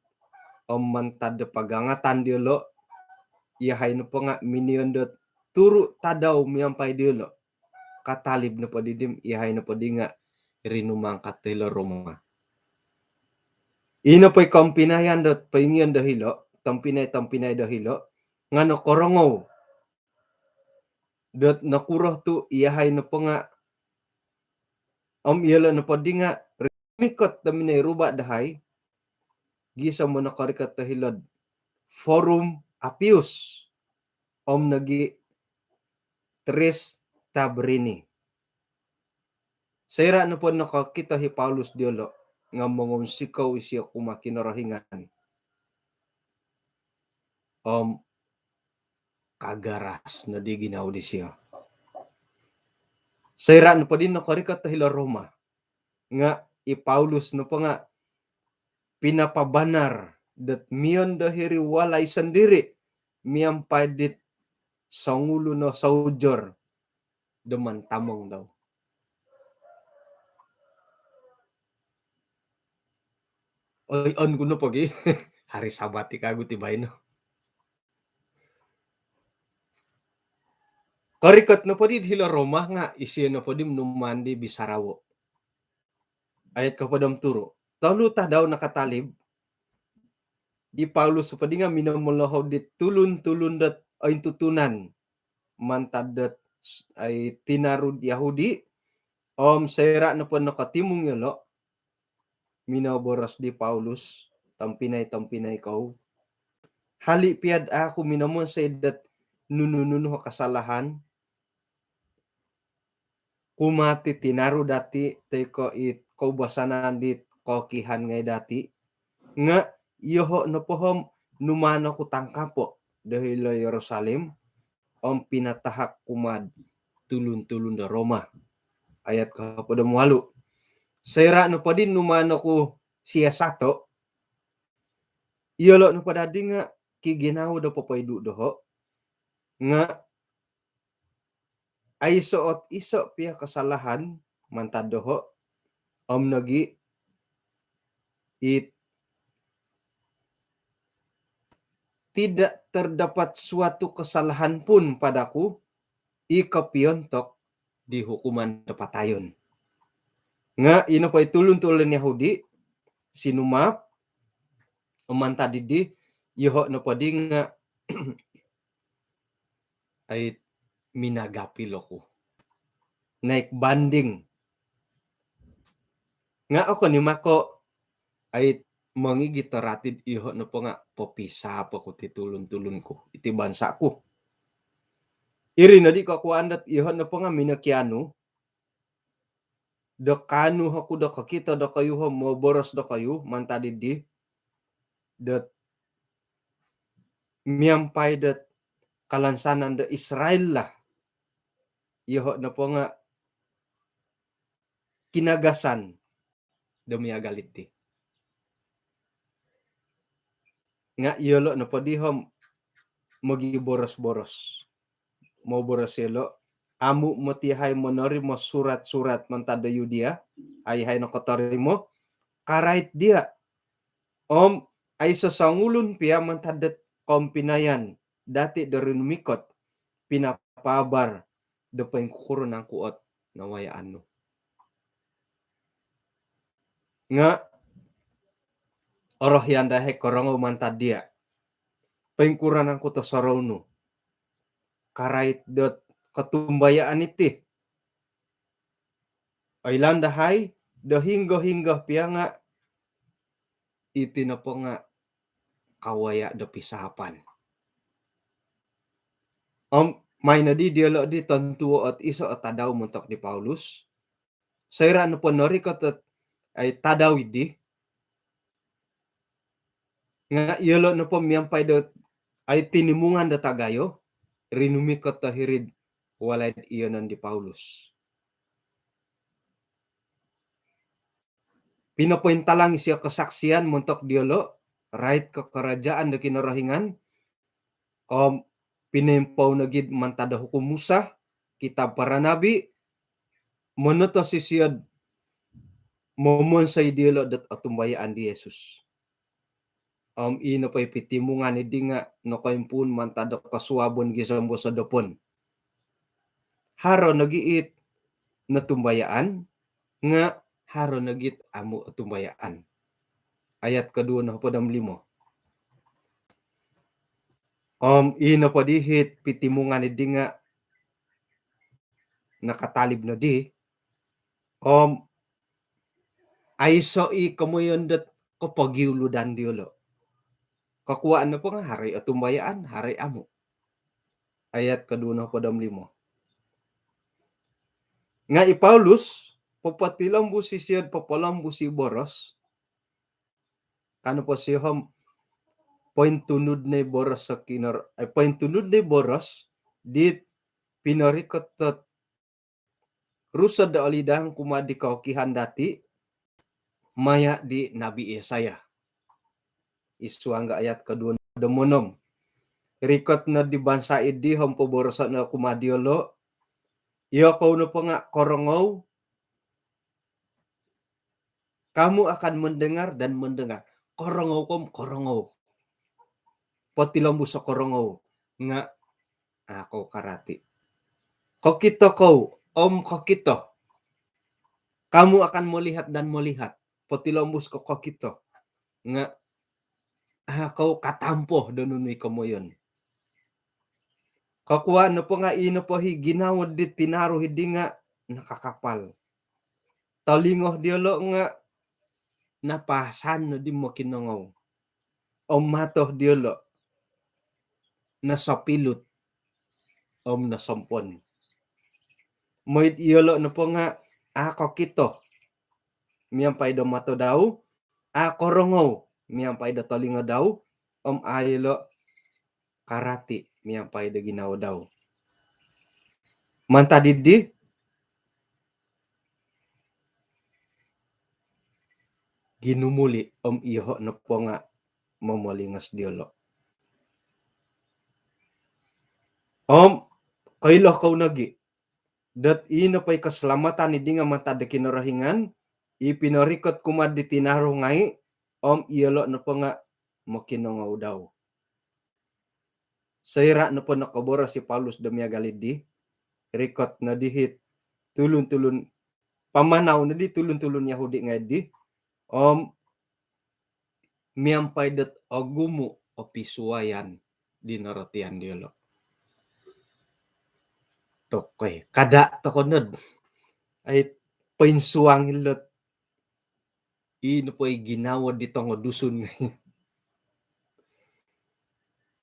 Om mantad do pagangatan diyolo', iyahai nopo nga' miniyon dot turu' tadau miampai diyolo'. Katalib nopo diddi om iyahai nopo di nga' rinumangkat do hilo Roma. Ino po i kompinayan dot poingiyon do hilo, tompinai-tompinai do hilo, nga' nokorongou dot nokuro tu' iyahai nopo nga', om iyolo' nopo di nga' rumikot do minoi ruba' dahai gisom bo nokorikot do hilo'd Forum Appius om nogi' Tris Tabrini. Soira' nopo nokokito hi Paulus diyolo' nga' mongounsikou isio kumaa Kinorohingan. Om kagaras noddi ginawo disio. Soira' nopo di nokorikot do hilo Roma nga' i Paulus nopo nga' pinapabanar dot miyon do hiri walai sondiri' miampai dit songulun o soujor do mantamong dau. Oi, on ku nopo gi. Hari Sabat i kagu ti baino. Korikot nopo di hilo Roma nga' isio nopo di numaan di bisarawo'. Ayat kohopod om turu'. Tolu tadau nakatalib, i Paulus nopo di nga' minomolohou dit tulun-tulun dot ointutunan mantad dot ai tinaru'd Yahudi. Om soira' nopo nokotimung iyolo', minoboros di Paulus, tompinai-tompinai kou, hali' piya'd a' ku minomonsoi dot nunu-nunu o kasalahan kumaa ti tinaru' dati' toi ko' i koubasanan dit kokihan ngai' dati', nga' iyoho' nopo om numaan oku tangkapo' do hilo Yerusalem om pinatahak kumaa'd tulun-tulun do Roma. Ayat kohopod om walu'. Soira' nopo di numaan oku siyasato', iyolo' nopo daddi nga' kiginawo do popoidu' doho', nga' aiso' ot iso' piya kasalahan mantad doho', om nogi' it tidak terdapat suatu kesalahan pun padaku i kopiontok di hukuman do patayon. Nga' ino po i tulun-tulun Yahudi sinumaap, om mantad iddi, iyoho' nopo di nga' ai minagapil oku. Naik banding. Nga' okon i' mako' ai mongigit o rati'd iyoho' nopo nga' popisaap oku ti tulun-tulun ku, iti bansa' ku. Iri noddi kokuwaan dot iyoho' nopo nga' minokianu do kaanu oku do kokito dokoyu om moboros dokoyu mantad iddi dot miampai dot kalansanan do Israel lah. Iyoho' nopo nga' kinagasan do miagal iti. Nga' iyolo' nopoddi om mogiboros-boros. Moboros iyolo', amu' moti yahai monorimo surat-surat mantad do Yudia, a' yahai nokotorimo, karait diya'. Om aiso' songulun piya mantad dot koumpinayan dati' do rinumikot pinapaabar do poingkukuro nangku' ot nawayaan nu. Nga' orohian dahai korongou mantad diya'. Poingkuro nangku' tosorou nu karait dot kotumbayaan iti. Oilaan dahai do hinggo-hinggo piya nga' iti nopo nga' kawaya' do pisaapan. Om mai noddi diyolo' di tontuo' ot iso' o tadau montok di Paulus. Soira' nopo norikot ot ai tadau iddi nga' iyolo' nopo miampai do ai tinimungan do tagayo, rinumikot o hiri'd walai'd iyonon di Paulus. Pinopointalang isio kasaksian montok diyolo', rait ko karajaan do Kinorohingan, om pinoimpou nogi'd mantad do Hukum Musa, kitab para nabi, monotos isio'd momonsoi diyolo' dot otumbayaan di Yesus. Om ii nopo i pitimungan iddi nga' nokoimpuun mantad do kosuabon gisom do sosodopon. Haro nogi' it notumbayaan, nga' haro nogi' it amu' otumbayaan. Ayat koduo nohopod om limo. Om ii nopo dihit pitimungan iddi nga' nakatalib noddi. Om aiso' i komoyon dot kopogiuludan diyolo'. Kokuwaan nopo nga' haro i otumbayaan, haro i amu'. Ayat koduo nohopod om limo. Nga' i Paulus, popotilombus isio'd popolombus i boros, ka nopo sio om pointunud no i boros o Kinor-, eh, pointunud no i boros dit pinorikot dot Rusod do Olidang kumaa di kookihan dati' maya' di Nabi Yesaya. Id suang do ayat koduo nohopod om onom. Rikot no di bansa' iddi om poboroso' no kumaa diyolo', iyokou nopo nga' korongou, kamu akan mendengar dan mendengar. Korongou kou om korongou. Potilombus o korongou nga' a' kou karati. Kokito kou om kokito. Kamu akan melihat dan melihat. Potilombus ko kokito nga' a' kou katampo do nunu i komoyon. Kokuwaan nopo nga' ii nopo i ginawo di tinaru iddi nga' nakakapal. Tolingo diyolo' nga' napasan noddi mokinongou. Om mato diyolo' nosopilut om nosompon. Moi'd iyolo' nopo nga' a' kokito miampai do mato dau, a' korongou miampai do tolingo dau, om a' iyolo' karati miampai do ginawo dau. Mantad iddi, ginumuli' om iyoho' nopo nga' momolingos diyolo'. Om koilo kou nogi' dot ii nopo i kosolamatan iddi nga' mantad do Kinorohingan, i pinorikot kumaa di tinaru ngai', om iyolo' nopo nga' mokinongou dau. Soira' nopo nokoboros i Paulus do miagal iddi, rikot noddi hit tulun-tulun, pamanau noddi tulun-tulun Yahudi ngai' iddi, om miampai dot ogumu' o pisuwayan di norotian diyolo'. Tokoi, kada' toko nod ai poinsuang ilot ii nopo i ginawo di tongo Dusun.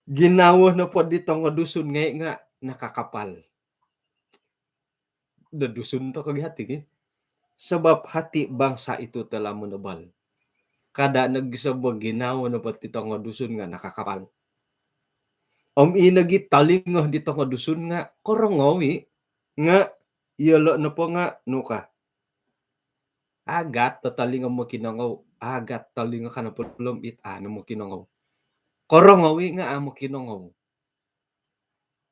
Ginawo nopo di tongo Dusun ngai' nga' nakakapal. Do Dusun toko gi hati ki. Sebab hati bangsa itu telah menebal. Kada' nogi sobo ginawo nopo di tongo Dusun nga' nakakapal. Om ino gi tolingo di tongo Dusun nga' korongou i', nga' iyolo' nopo nga' nu ka. Agat do tolingo mokinongou, agat tolingo ka nopo lom it a' no mokinongou. Korongou i' nga' a' mokinongou.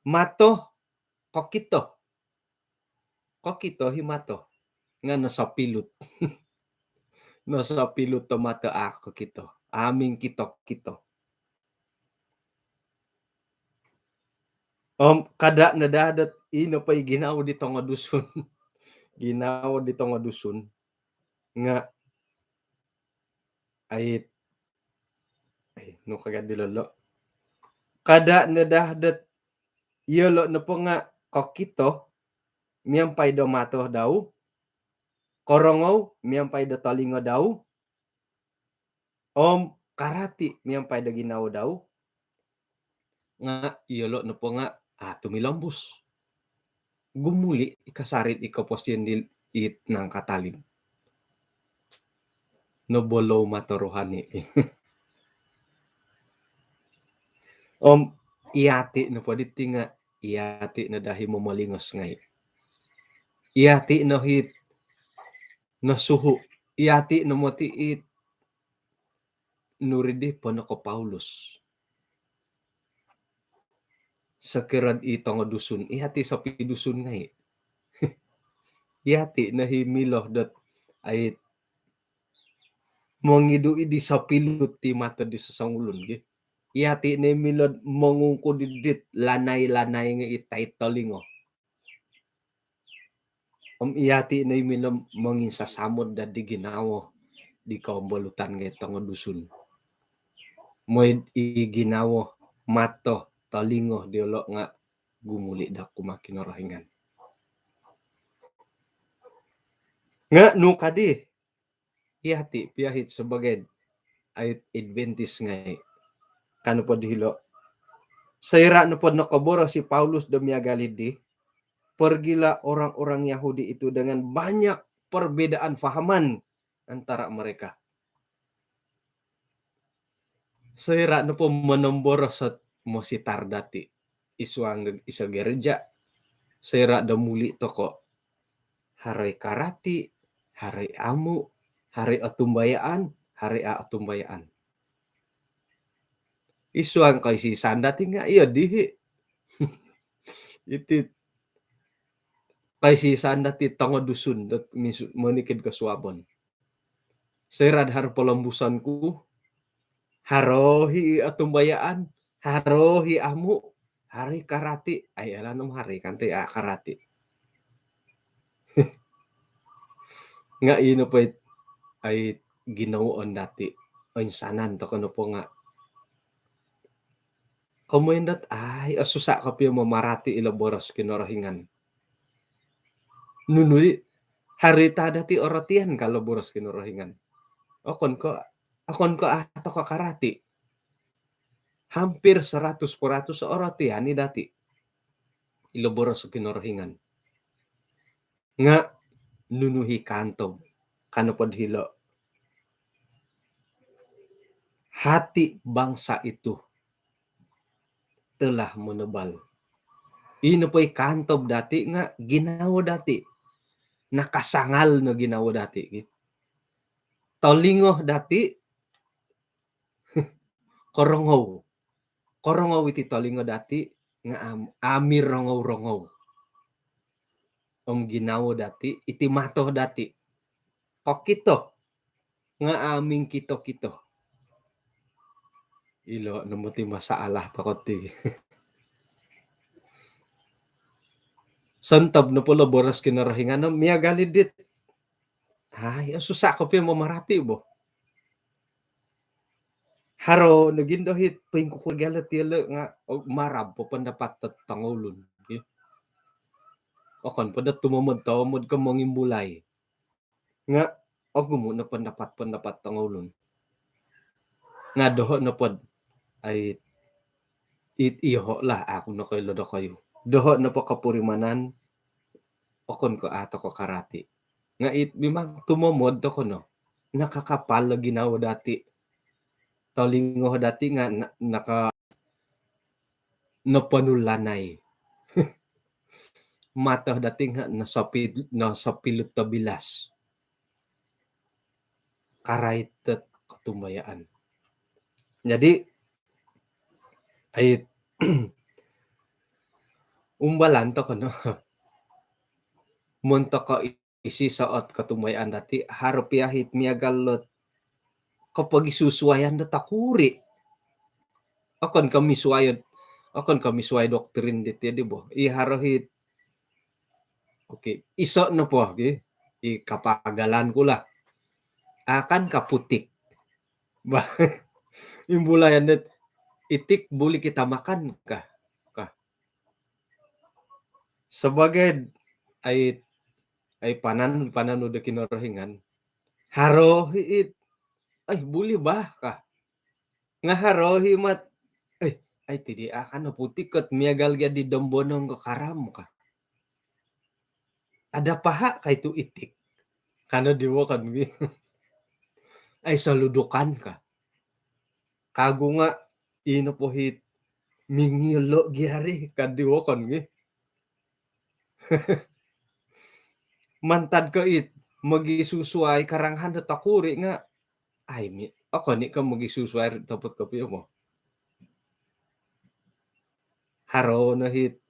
Mato kokito. Kokito hi mato. Nga' nosopilut. Nosopilut do mato a' kokito. A' mingkito-kito. Om kada' no daa dot ino po i ginawo di tongo Dusun. Ginawo di tongo Dusun. Nga' ait, ai, nu ka gaddi lolo'. Kada' no daa dot iyolo' nopo nga' kokito miampai do mato dau, korongou miampai do tolingo dau, om karati miampai do ginawo dau, nga' iyolo' nopo nga' a' tumilombus. Gumuli' i kasarit i koposion di it nangkatalib. Nobolou mato rohani. Om iyati' nopo diti nga' iyati' no dahi momolingos ngai'. Iyati' no hit nosuhu'. Iyati' no moti it nuri di ponoko Paulus. Sokirod i tongo Dusun, iyati' sopi Dusun ngai'. Iyati' no hi milo dot ait mongidu' i' di sopilut ti mato di sosongulun gi. Iyati' no hi milo mongungkud i' dit lanai-lanai ngai' i tait tolingo. Om iyati' no i milo monginsasamod daddi ginawo di kombolutan ngai' tongo Dusun. Moi i ginawo mato tolingo diyolo' nga' gumuli' daa kumaa Kinorohingan. Nga' nu kaddi, iyati' pia hit sebagai ait Adventist ngai'. Ka nopo di hilo', soira' nopo nokoboros i Paulus do miagal iddi, pergilah orang-orang Yahudi itu dengan banyak perbedaan fahaman antara mereka. Soira' nopo monomboros ot mositar dati' i suang do iso gereja', soira' do muli' toko', haro i karati', haro i amu', haro i otumbayaan, haro i a' otumbayaan. I suang koisi-isaan dati' nga' iyo dihi'. Iti koisi-isaan dati' tongo Dusun dot misu-, monikid kosuabon. Soira'd haro polombuson ku, haro hi' otumbayaan, haro hi' amu', haro hi' karati', ai alan om haro hi' kanto i a' karati'. Nga' ino po it ai ginawoon dati', oinsanan toko' nopo nga' komoyon dot ai osusa' kopio mamarati' ilo boros Kinorohingan. Nunu i' haro i' ta dati' orotian ka lo boros Kinorohingan. Okon ko', okon ko' a' toko' karati'. Hampir seratus peratus orotian i' dati' ilo boros Kinorohingan. Nga' nunu hi' kaantob, ka nopo'd hilo', hati bangsa itu telah menebal. Ino po i' kaantob dati' nga' ginawo dati'. Nakasangal no ginawo dati' ki. Tolingo dati' korongou. Korongou iti tolingo dati' nga' am-, amu' mirongou-rongou. Om ginawo dati', iti mato dati' kokito nga' amu' mingkito-kito. Ilo' no moti masalah toko' ti. Sontob nopo lo boros Kinorohingan om miagal i' dit, ai osusa' kopio mamarati' bo. Haro nogi ndo hit poingkukuro gia lo ti ilo' nga' marab po pendapat dot tongoulun. Okon po dot tumomod-tomod ko mongimbulai. Nga' ogumu' no pendapat-pendapat tongoulun. Nga' doho' nopo'd ai It iyoho' lah, aku nokoilo dokoyu. Doho' nopo kopurimanan, okon ko' a' toko' karati. Nga' it mimang tumomod toko' no. Nakakapal o ginawo dati'. Tolingo dati' nga' na-, naka-, noponulanai. Mato dati' nga' nosopi-, nosopilut tobilas. Karait dot kotumbayaan. Jadi, ai, umbalan toko' no. Mun toko' isiso' ot kotumbayaan dati', haro piya it miagal dot kopogisusuayan dot tokuri'. Okon ko' misuai, okon ko' misuai doktrin diti di bo. I haro it, okey, iso' nopo gi, i kapagalan ku lah. Akan ka putik. Bah, imbulayan dot itik boleh kita makan kah? Kah? Sebagai ai, ai panan, panan udah Kinorohingan. Haro it, ai, boleh bah kah? Nga' haro i mat, eh, ai, tidi akan no putik kot miagal gia di dombonong ko karam kah? Ada paha' kah itu itik? Kano di wokon gi. Ai, soludukan kah? Kagu nga' ino po it mingilo' gi ari, ka di wokon gi. Mantad ko' it mogisusuai karangahan dot tokuri' nga', ai, mi-, okon i' ko' mogisusuai ri topot kopio mo. Haro no it,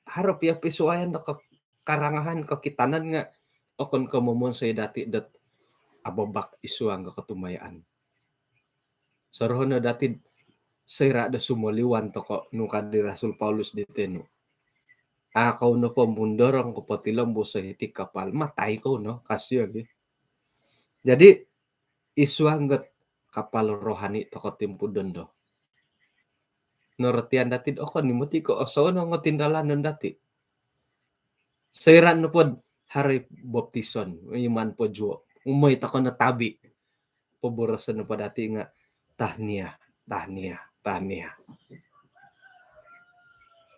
haro piya pisuayan do ko-, karangahan kokitanan nga' okon ko' momonsoi dati' dot ababak id suang do kotumbayaan. Soroho' no dati' soira' do sumoliwan toko', nu ka di Rasul Paulus di tenu. A' kou nopo mundorong ko potilombus o hiti kapal, matai kou no, ka sio gi. Jadi, id suang dot kapal rohani toko' timpu dondo, norotian dati' okon i' moti ko' osonong o tindalanon dati'. Soira' nopod haro i baptisan, iman pojuo', umoi toko' no tabi', poboroson nopo dati' nga', "Tahniah, tahniah, tahniah.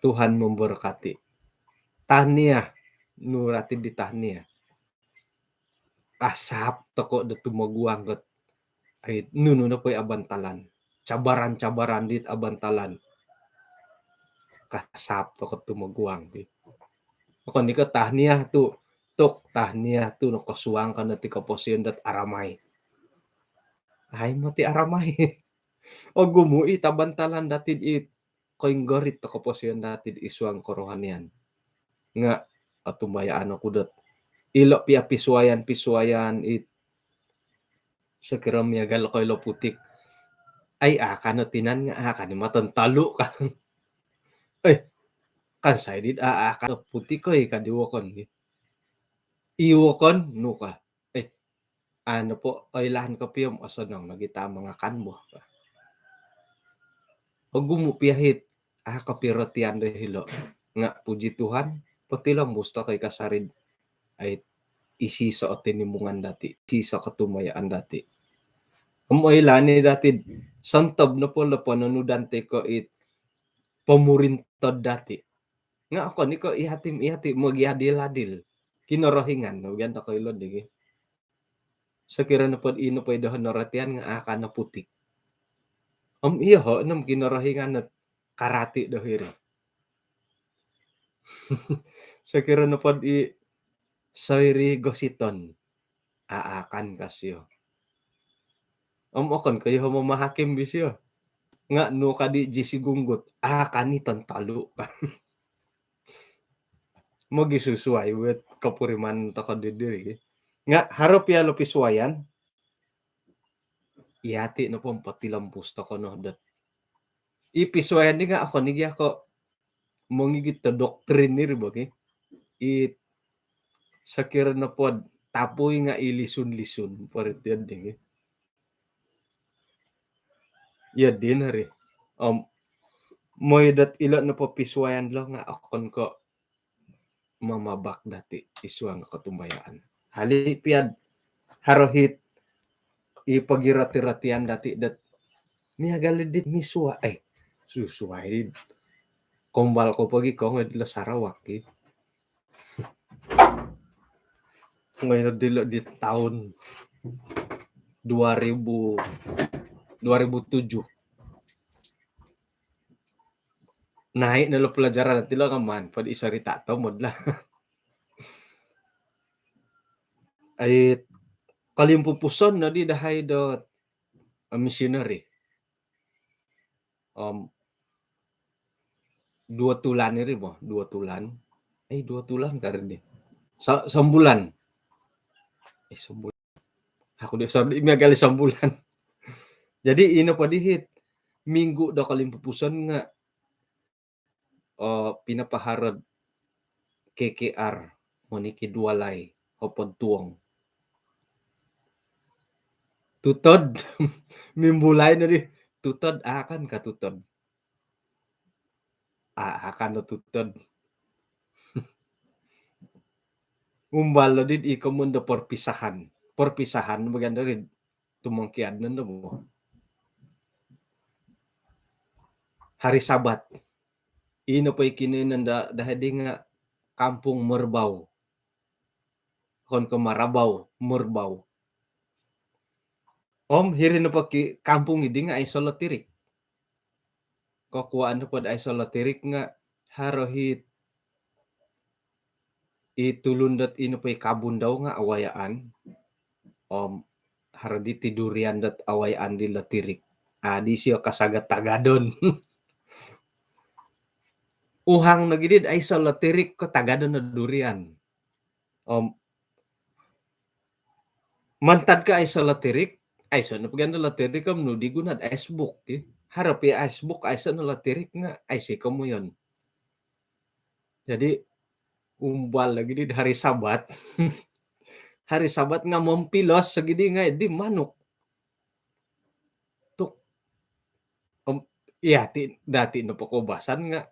Tuhan memberkati." Tahniah, nu rati di tahniah? Kasap toko' do tumoguang kot, ai, nunu nopo i abantalan, cabaran-cabaran dit abantalan. Kasap toko' tumoguang ti. Okon i' ko' tahniah tu, tuk, tahniah tu nokosuang ko no ti koposion dot aramai. Ai, moti aramai. Ogumu' i tabantalan dati' i koinggorit do koposion dati' id suang korohanian. Nga' otumbayaan oku dot ilo' piya pisuayan-pisuayan it sokiro miagal ko ilo putik. Ai, akan o tinan nga' akan i' maton tolu kan. Eh, kan saidit a-, akan o putik oi, ka di wokon gi. I wokon, nu ka. Eh, anu po, oilaan kopio om osonong nogi ta mangakan bo. Ogumu' piya it a' kopirotian do hilo'. Nga' puji Tuhan, potilombus toko' i kasari. Ai, isiso' o tinimungan dati', isiso' kotumbayaan dati'. Om oilaan i' dati', sontob nopo lo pononudan toko' it pomurintod dati'. Nga' okon i' ko' i hati, i hati mogiadil-adil. Kinorohingan no, gian toko' ilo' digi. Sokiro nopod ino po i doho' norotian nga' akan o putik. Om iyoho' nom Kinorohingan ot karati' do hiri. Sokiro nopod i soiri gositon, a' akan ka sio. Om okon ko' iyoho' mamahakim bi sio. Nga' nu ka di Jisi Gunggut, akan i' ton tolu. Mogisusuai wet kopuriman toko' di diri. Nga' haro piya lo pisuayan, iyati' nopo om potilombus toko' no dot i pisuayan di nga' okon i' gia ko' mongigit do doktrin diri bo ki. I sokiro nopod tapui nga' i lisun-lisun, porotian di ki. Iyo din hari. Om moi dot ilo' nopo pisuayan lo nga' okon ko' mamabak dati' id suang kotumbayaan. Hali' piya'd haro hit i pogiroti-rotian dati' dot miagal i' dit misua', eh, Susuai di kombal ko pagi ko ngai dilo Sarawak ki. Ngai dilo di tahun dua ribu, dua ribu tujuh. Naik nalo pelajaran nanti lo ngaman pada isari tak tahu modlah. Ai, kalimpupuson nadi dahai do missionary. Om, dua tulan iri bo, dua tulan. Eh, dua tulan kari di. Sa-, sambulan. Eh, sambulan. Aku dia sa-, miagal sambulan. Jadi, ino po dihit minggu do kalimpupuson nga, eh, pinapaharod K K R, moniki dualai, hopod tuong. Tutod, mimbulai nadi, tutod akan ka tutod. A-, akan do tutod. Umbal lo di i komun do perpisahan. Perpisahan bagian dari tumongkiad nondo bo. Hari Sabat. Ino po i kinoiyonon da, dahai di nga Kampung Merbau. Okon ko Marabau, Merbau. Om hiri nopo ki kampung idi nga aiso lotirik. Kokuaan nopo do aiso lotirik nga haro hit i tulun dot ino po i kabun dau nga awayaan. Om haro di ti durian dot awayaan di lotirik. Adi sio kasagat tagadon. Uhang nogi di aiso lotirik ko tagadon no durian. Om mantad ka aiso lotirik, aiso no pogi ando lotirik om nu di guna do icebox, ki. Haro po i icebox, aiso no lotirik nga aiso komoyon. Jadi, umbal lagi di hari Sabat. Hari Sabat nga mompilos lagi di ngai di manuk. Tuk. Om, iya, ti, dati nopo koubasan nga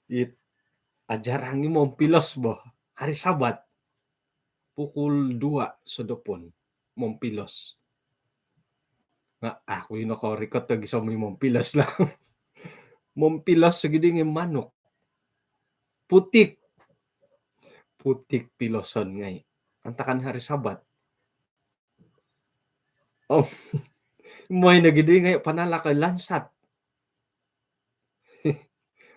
it ajarang i mompilos bo. Hari Sabat. Pukul dua sodopon. Mompilos. Nga aku ino korikot lagi somi mompilos lah. Mompilos lagi di ngai manuk. Putik. Putik piloson ngai. Antakan hari Sabat. Oh, moi nogi di ngai panalak oi lansat.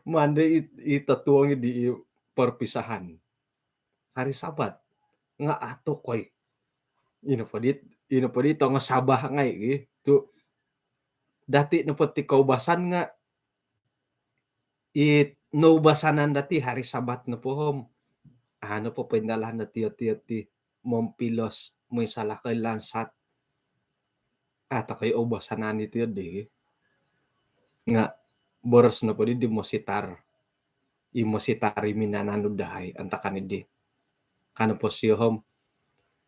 Mande i, i totuong di i perpisahan. Hari Sabat. Nga ato koi. Ino po di, ino po di tongo Sabah ngai gitu. Dati nopo ti koubasan nga it noubasanan dati hari Sabat nopo om. Anu po pindalan dati oti-oti mompilos, moi salakoi lansat. Ato koi oubasanan iti odi. Nga boros nopo di di mositar. I mositar i minananud dahai antakan idi. Kano po sio om.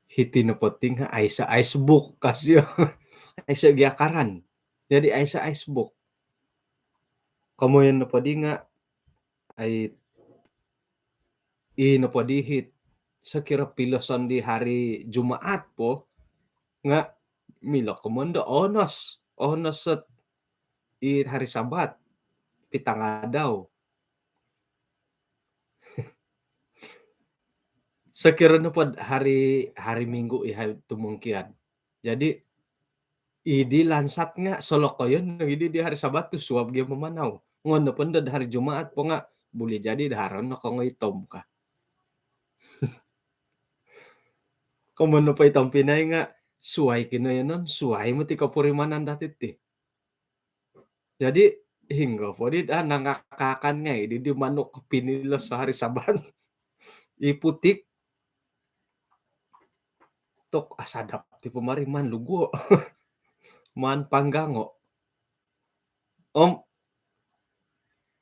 Hiti nopo ti nga aiso icebox ka sio. Aiso gia karan. Jadi aiso icebox. Komoyon nopo di nga ai, i nopo di hit sokiro piloson di hari Jumaat po nga milo komoyon do onos, onos sot i hari Sabat pitangadau. Sokiro nopo hari, hari Minggu i hari tumungkiad. Jadi idi lansat nga solokoyon nogi di, di hari Sabat tu suab gia mamanau. Ngono po ndo hari Jumaat po nga buli jadi do haro no kongo itom ka. Komoyon nopo itom pinai nga suai kinoyonon, suai moti kopurimanan dati ti. Jadi hinggo po di daa nangakakan ngai di, di manuk pinilos hari Sabat. I putik. Tok, ah, sadap ti pomariman lugo. Man panggango. Om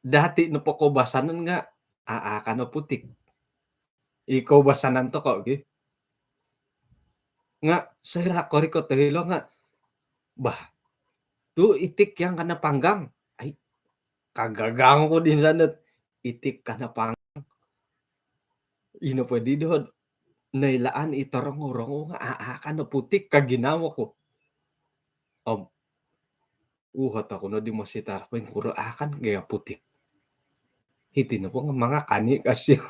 dati nopo koubasanan nga aa kano putik. I koubasanan toko ki. Nga soira korikot hilo nga bah, tu itik yang kana panggang. Ai, kagagang ko di sana. Itik kana panggang. Ino po di dohod noilaan i torongo-rongo nga aa kano putik ka ginawo ku. Om Uhot oku no di mositar, poingkuro akan gaya putik. Hiti nopo nga mangakani kasi.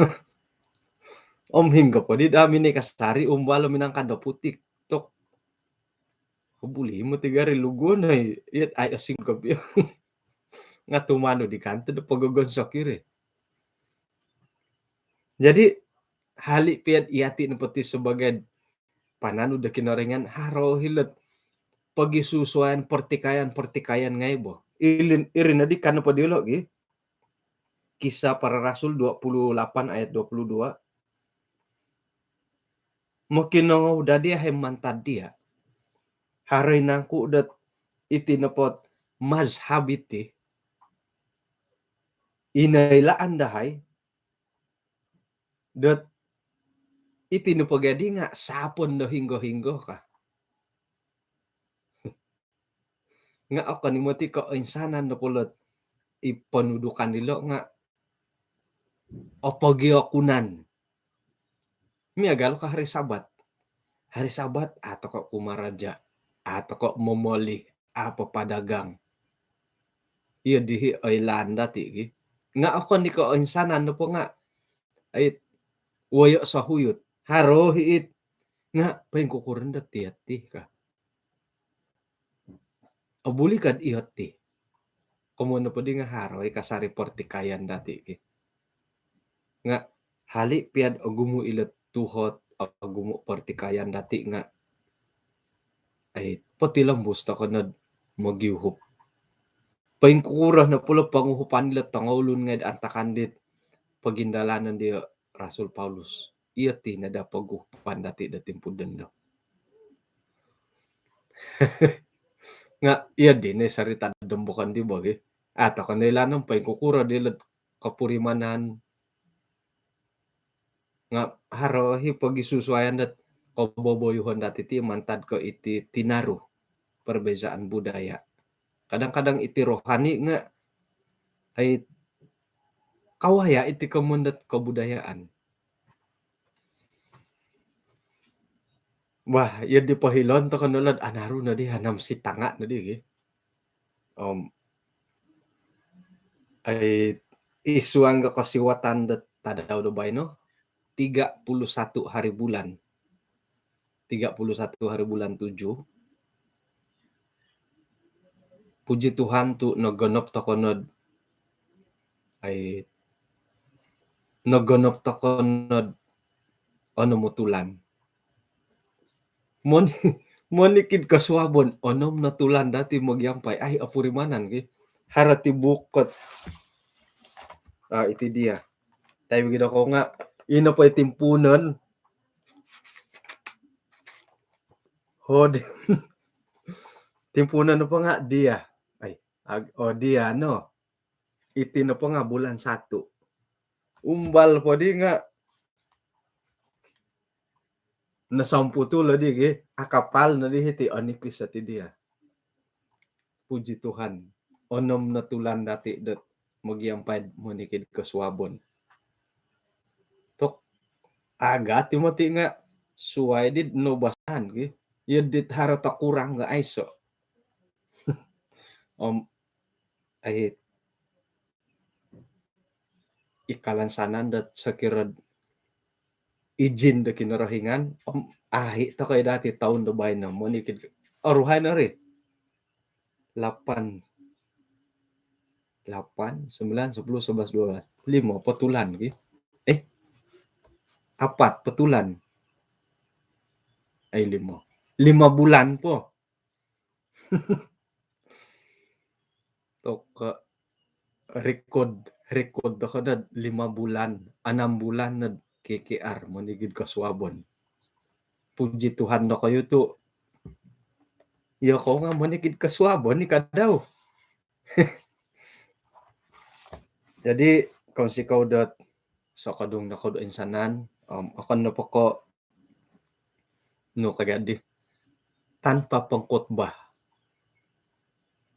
Om hinggo po di daa mini kasari umbal minangkan do putik. Tok. Buli mo tiga ri lugo no i. Iyat ai osing kopio. Nga tumanu di kanto do pogogonsok iri. Jadi hali piad iyati nopo ti sebagai pananu do Kinoringan, haro hilot pogisusuayan pertikaian-pertikaian ngai bo. Ilin, irin adi kan nopo diolo gi. Kisah Para Rasul dua puluh lapan ayat dua puluh dua. Mokinongou dadi ahai mantad dia. Haro i nangku dot iti nopot mazhab iti. Inailaan dahai dot iti nopo gadi nga sapon do hinggo-hinggo ka. Nga okon i moti koinsanan do polot i ponudukan dilo nga opogiokunan. Miagal ko hari Sabat. Hari Sabat, a toko kumaraja, a toko momoli, a papadagang. Iyo dihi oilaan dati gi. Nga okon i koinsanan nopo nga ait woyo sohuyut. Haro hiit. Nga poingkukuron dati ati ka. Obuli kad iyo ti. Komoyon nopo di nga haro i kasari pertikaian dati ki. Nga hali piad ogumu ilo tuhot, ogumu pertikaian dati nga ai potilombus toko nod mogiuhup. Poingkuro nopo lo ponguhupan ilo tongoulun ngai antakan dit pogindalanon di Rasul Paulus. Iyo ti nada poguhupan dati do timpu dondo. Nga iyo di ni sarita dombokon di bogi. Atau kan di lanong poingkukuro di led kopurimanan. Nga haro hi pogisusuayan dot koboboyuhon dati ti mantad ko iti tinaru, perbezaan budaya. Kadang-kadang iti rohani nga ai kawaya iti komoyon dot kebudayaan. Wah, iyo di pohilon toko nolod anaru nodi hanam sitanga nodi gi. Om ai isuang ga kosiwatan dot tadau do baino, tiga puluh satu hari bulan. Tiga puluh satu hari bulan tujuh. Puji Tuhan tu nogonop toko nod ai nogonop toko nod onom o tulan. Mon monikid kosuabon onom no tulan dati mogiampai. Ai opurimanan gi. Haro ti bukot. Ah, iti dia. Tapi begitu ko nga ino po timpunon. Hod timpunon po nga dia. Ai, oh dia no. Iti nopo nga bulan satu. Umbal po di nga nasomputul lo di gi, akapal no di hiti onipis ati dia. Puji Tuhan. Onom no tulan dati dot mogiampai monikid kosuabon. Tok agati moti nga suai di nobasan gi. Iyo dit haro tokurang ga aiso. Om ai ikalan sanan dot sokiro izin do Kinorohingan om ahi toko i dati toun do baino monikid oruhai nori. Lapan, lapan, sembilan, sepuluh, sebelas, dua belas, limo po tulan ki. Eh, apat po tulan. Ai limo, lima bulan po. Toko rekod, rekod toko nod lima bulan, anam bulan nod K K R monikid kosuabon. Puji Tuhan no koyu tu. Iyo ko nga monikid kosuabon ni kadau. Jadi kounsikou dot sokodung no kodu insanan, om okon no poko nu kagadi tanpa pengkhotbah.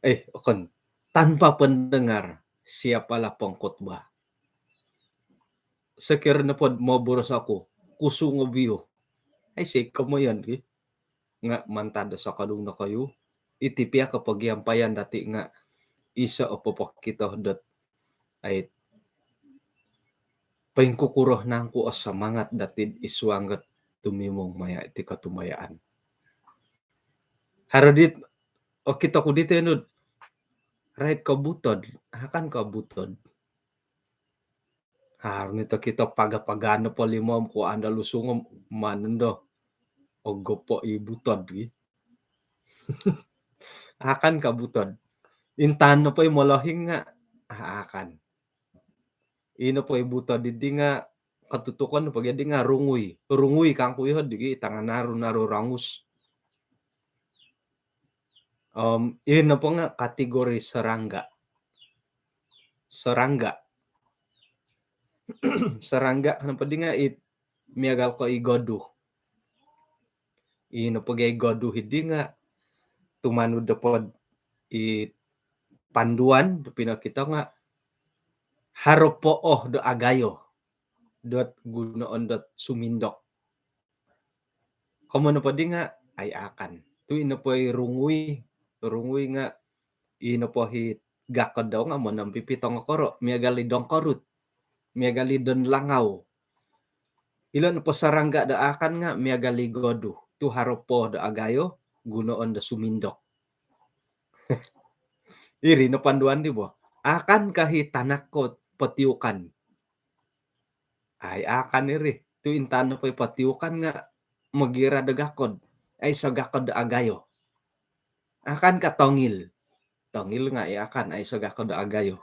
Eh, okon. Tanpa pendengar, siapalah pengkhotbah? Sekiranya pod moboros aku, kusung obiu. Ai si komoyon ki. Nga mantad do sokodung no koyu. iti pia kopogiampayan dati nga iso o popokito dot ai poingkukuro nangku o semangat dati id suang dot tumimung maya iti kotumbayaan. Haro dit okito ku dit enu, rait ko butod, akan ko butod. Haro nito kito paga-pagaan nopo limo om kuo anda lusungom manendo ogopo i butod gi. Akan ka butod. Intan nopo i molohing nga akan. Ino po i butod didi nga katutukon nopo gia di nga rungui. Rungui kangku iho digi tangan naru-naru rangus. Om ino po nga kategori serangga. Serangga. Serangga kenapa di nga it miagal ko i goduh. Ino po gia i goduh idi nga tumanud dopod i panduan do pinokito nga haro pooh do agayo dot gunoon dot sumindok. Komo nopo di nga ai akan. Tu ino po i rungui, rungui nga ino po hi gakod dau nga monompipi tongokoro, miagal i dongkorut, miagal i don langau. Ilo nopo serangga do akan nga miagal i goduh, tu haro pooh do agayo gunoon do sumindok. Iri no panduan di bo. Akan ka hi tanak ko potiukan? Ai akan iri. Tu intan nopo i potiukan nga mogira do gakod. Aiso gakod do agayo. Akan ka tongil? Tongil nga ai akan, aiso gakod do agayo.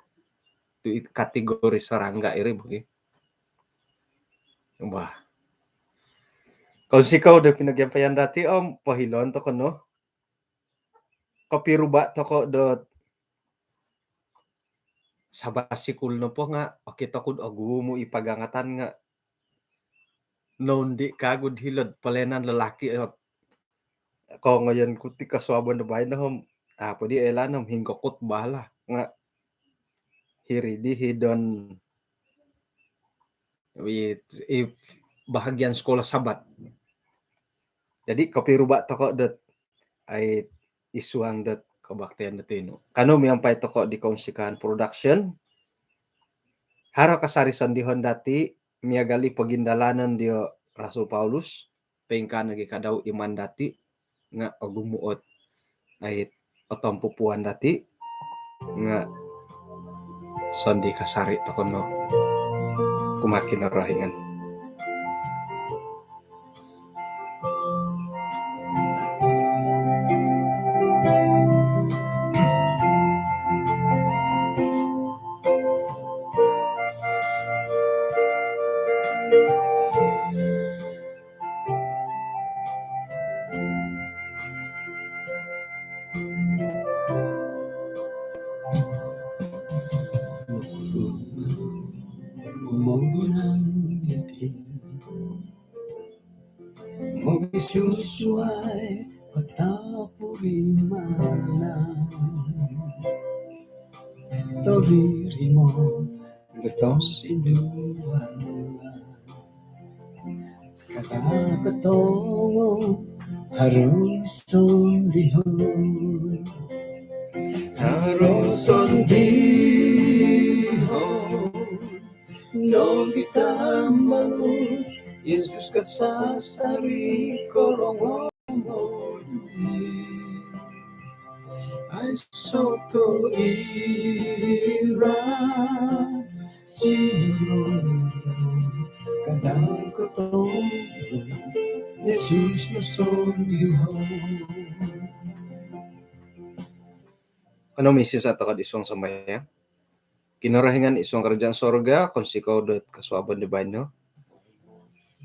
Tu i kategori serangga iri bo gi. Wah. Kounsikou do pinogiampayan dati om pohilon toko no. Kopiruba toko dot Sabat sikul nopo nga okito ku do ogumu i pagangatan nga nondi kagu do hilo'd pelayanan lelaki ot. Kongoyon ku ti kosuabon do baino om apo di elan om hinggo khutbah lah nga hiri di hidon i, i bahagian sekolah Sabat. Jadi kopiruba toko dot ai id suang dot kebaktian dot inu. Kanu miampai toko di Kounsikaan Production. Haro kasari sondihon dati miagal i pogindalanon dio Rasul Paulus, poingkaa nogi kadau iman dati nga ogumu ot ai otompupuan dati nga sondii kasari toko no kumaa Kinorohingan. Monggunang diti mogisusuai patapurimanan. Toririmo betos induan. Kada kotongo harus sondihon. Harus sondihon. Nogi tambalut Yesus kasasari korongou. Aiso ko ira sinuru kadang kotongo Yesus no sondihon. Kano misisa toko id suang sambayang. Kinorohingan id suang kerajaan sorga, kounsikou dot kosuabon di baino.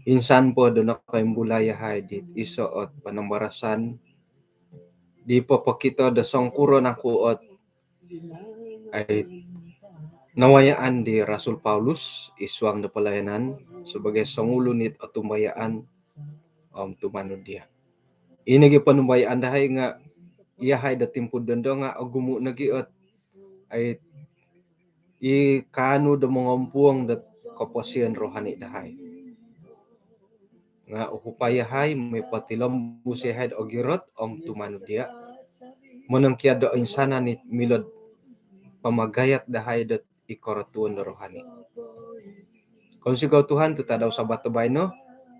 Insan po do nokoimbulai yahai dit iso ot panambarasan di popokito do songkuro nangku ot ai nawayaan di Rasul Paulus id suang do pelayanan sebagai songulun it otumbayaan om tumanud dia. Ino gi ponumbayaan dahai nga yahai do timpu dondo nga ogumu nogi ot ai i kaanu do mongompuong dot koposion rohani dahai. Nga uhupai yahai mipotilombus yahai do ogirot om tumanud dia. monongkiad do insanan it milo'd pamagayat dahai dot i korotuon do rohani. Kounsikou Tuhan tu tadau Sabat do baino,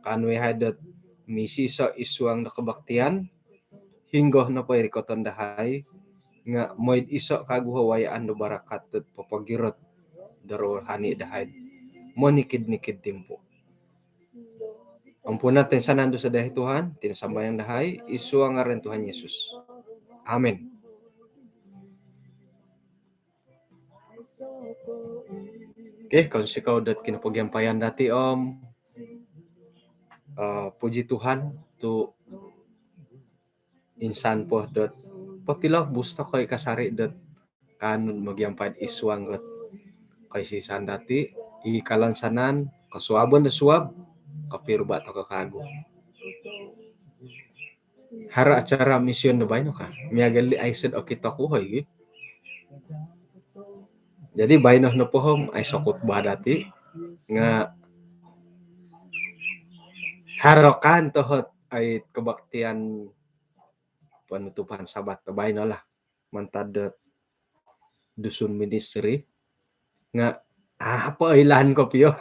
kaanu yahai dot misiso id suang do kebaktian, hinggo nopo i rikoton dahai, nga moi'd iso kagu o wayaan do barakat dot popogirot do rohani dahai monikid-nikid timpu. Ampunan toinsanan dosa dahai Tuhan, iti no sambayang dahai id suang ngaran Tuhan Yesus. Amin. Okey, kounsikou dot kinopogiampayan dati om, eh, puji Tuhan tu insan po dot potilobus tokou i kasari dot kaanu mogiampai id suang dot koiso-isoan dati, i kalansanan, kosuabon do suab, kopiruba tokou kagu. Haro acara mision do baino ka. Miagal di aiso okito ku hoi gi. Jadi baino nopo om aiso khutbah dati nga haro kan tohot ai kebaktian penutupan Sabat do baino lah. Mantad dot Dusun Ministry nga apa ilaan kopio.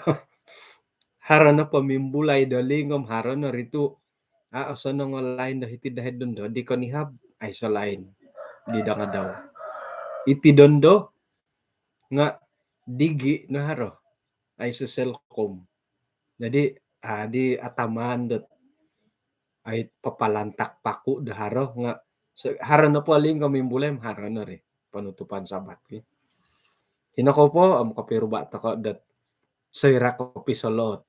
Haro no pemimbulai do lingom, haro no ritu. A, osonong o lain do hiti dahai dondo di konihab, aiso lain di dangadau. Iti dondo nga digi no haro, aiso Celcom. Jadi, a, di ataman dot ai papalantak paku do haro nga haro nopo lingom mimbulai, haro no ri penutupan Sabat ki. Hino ko po om kopiruba tokou dot soira kopisolot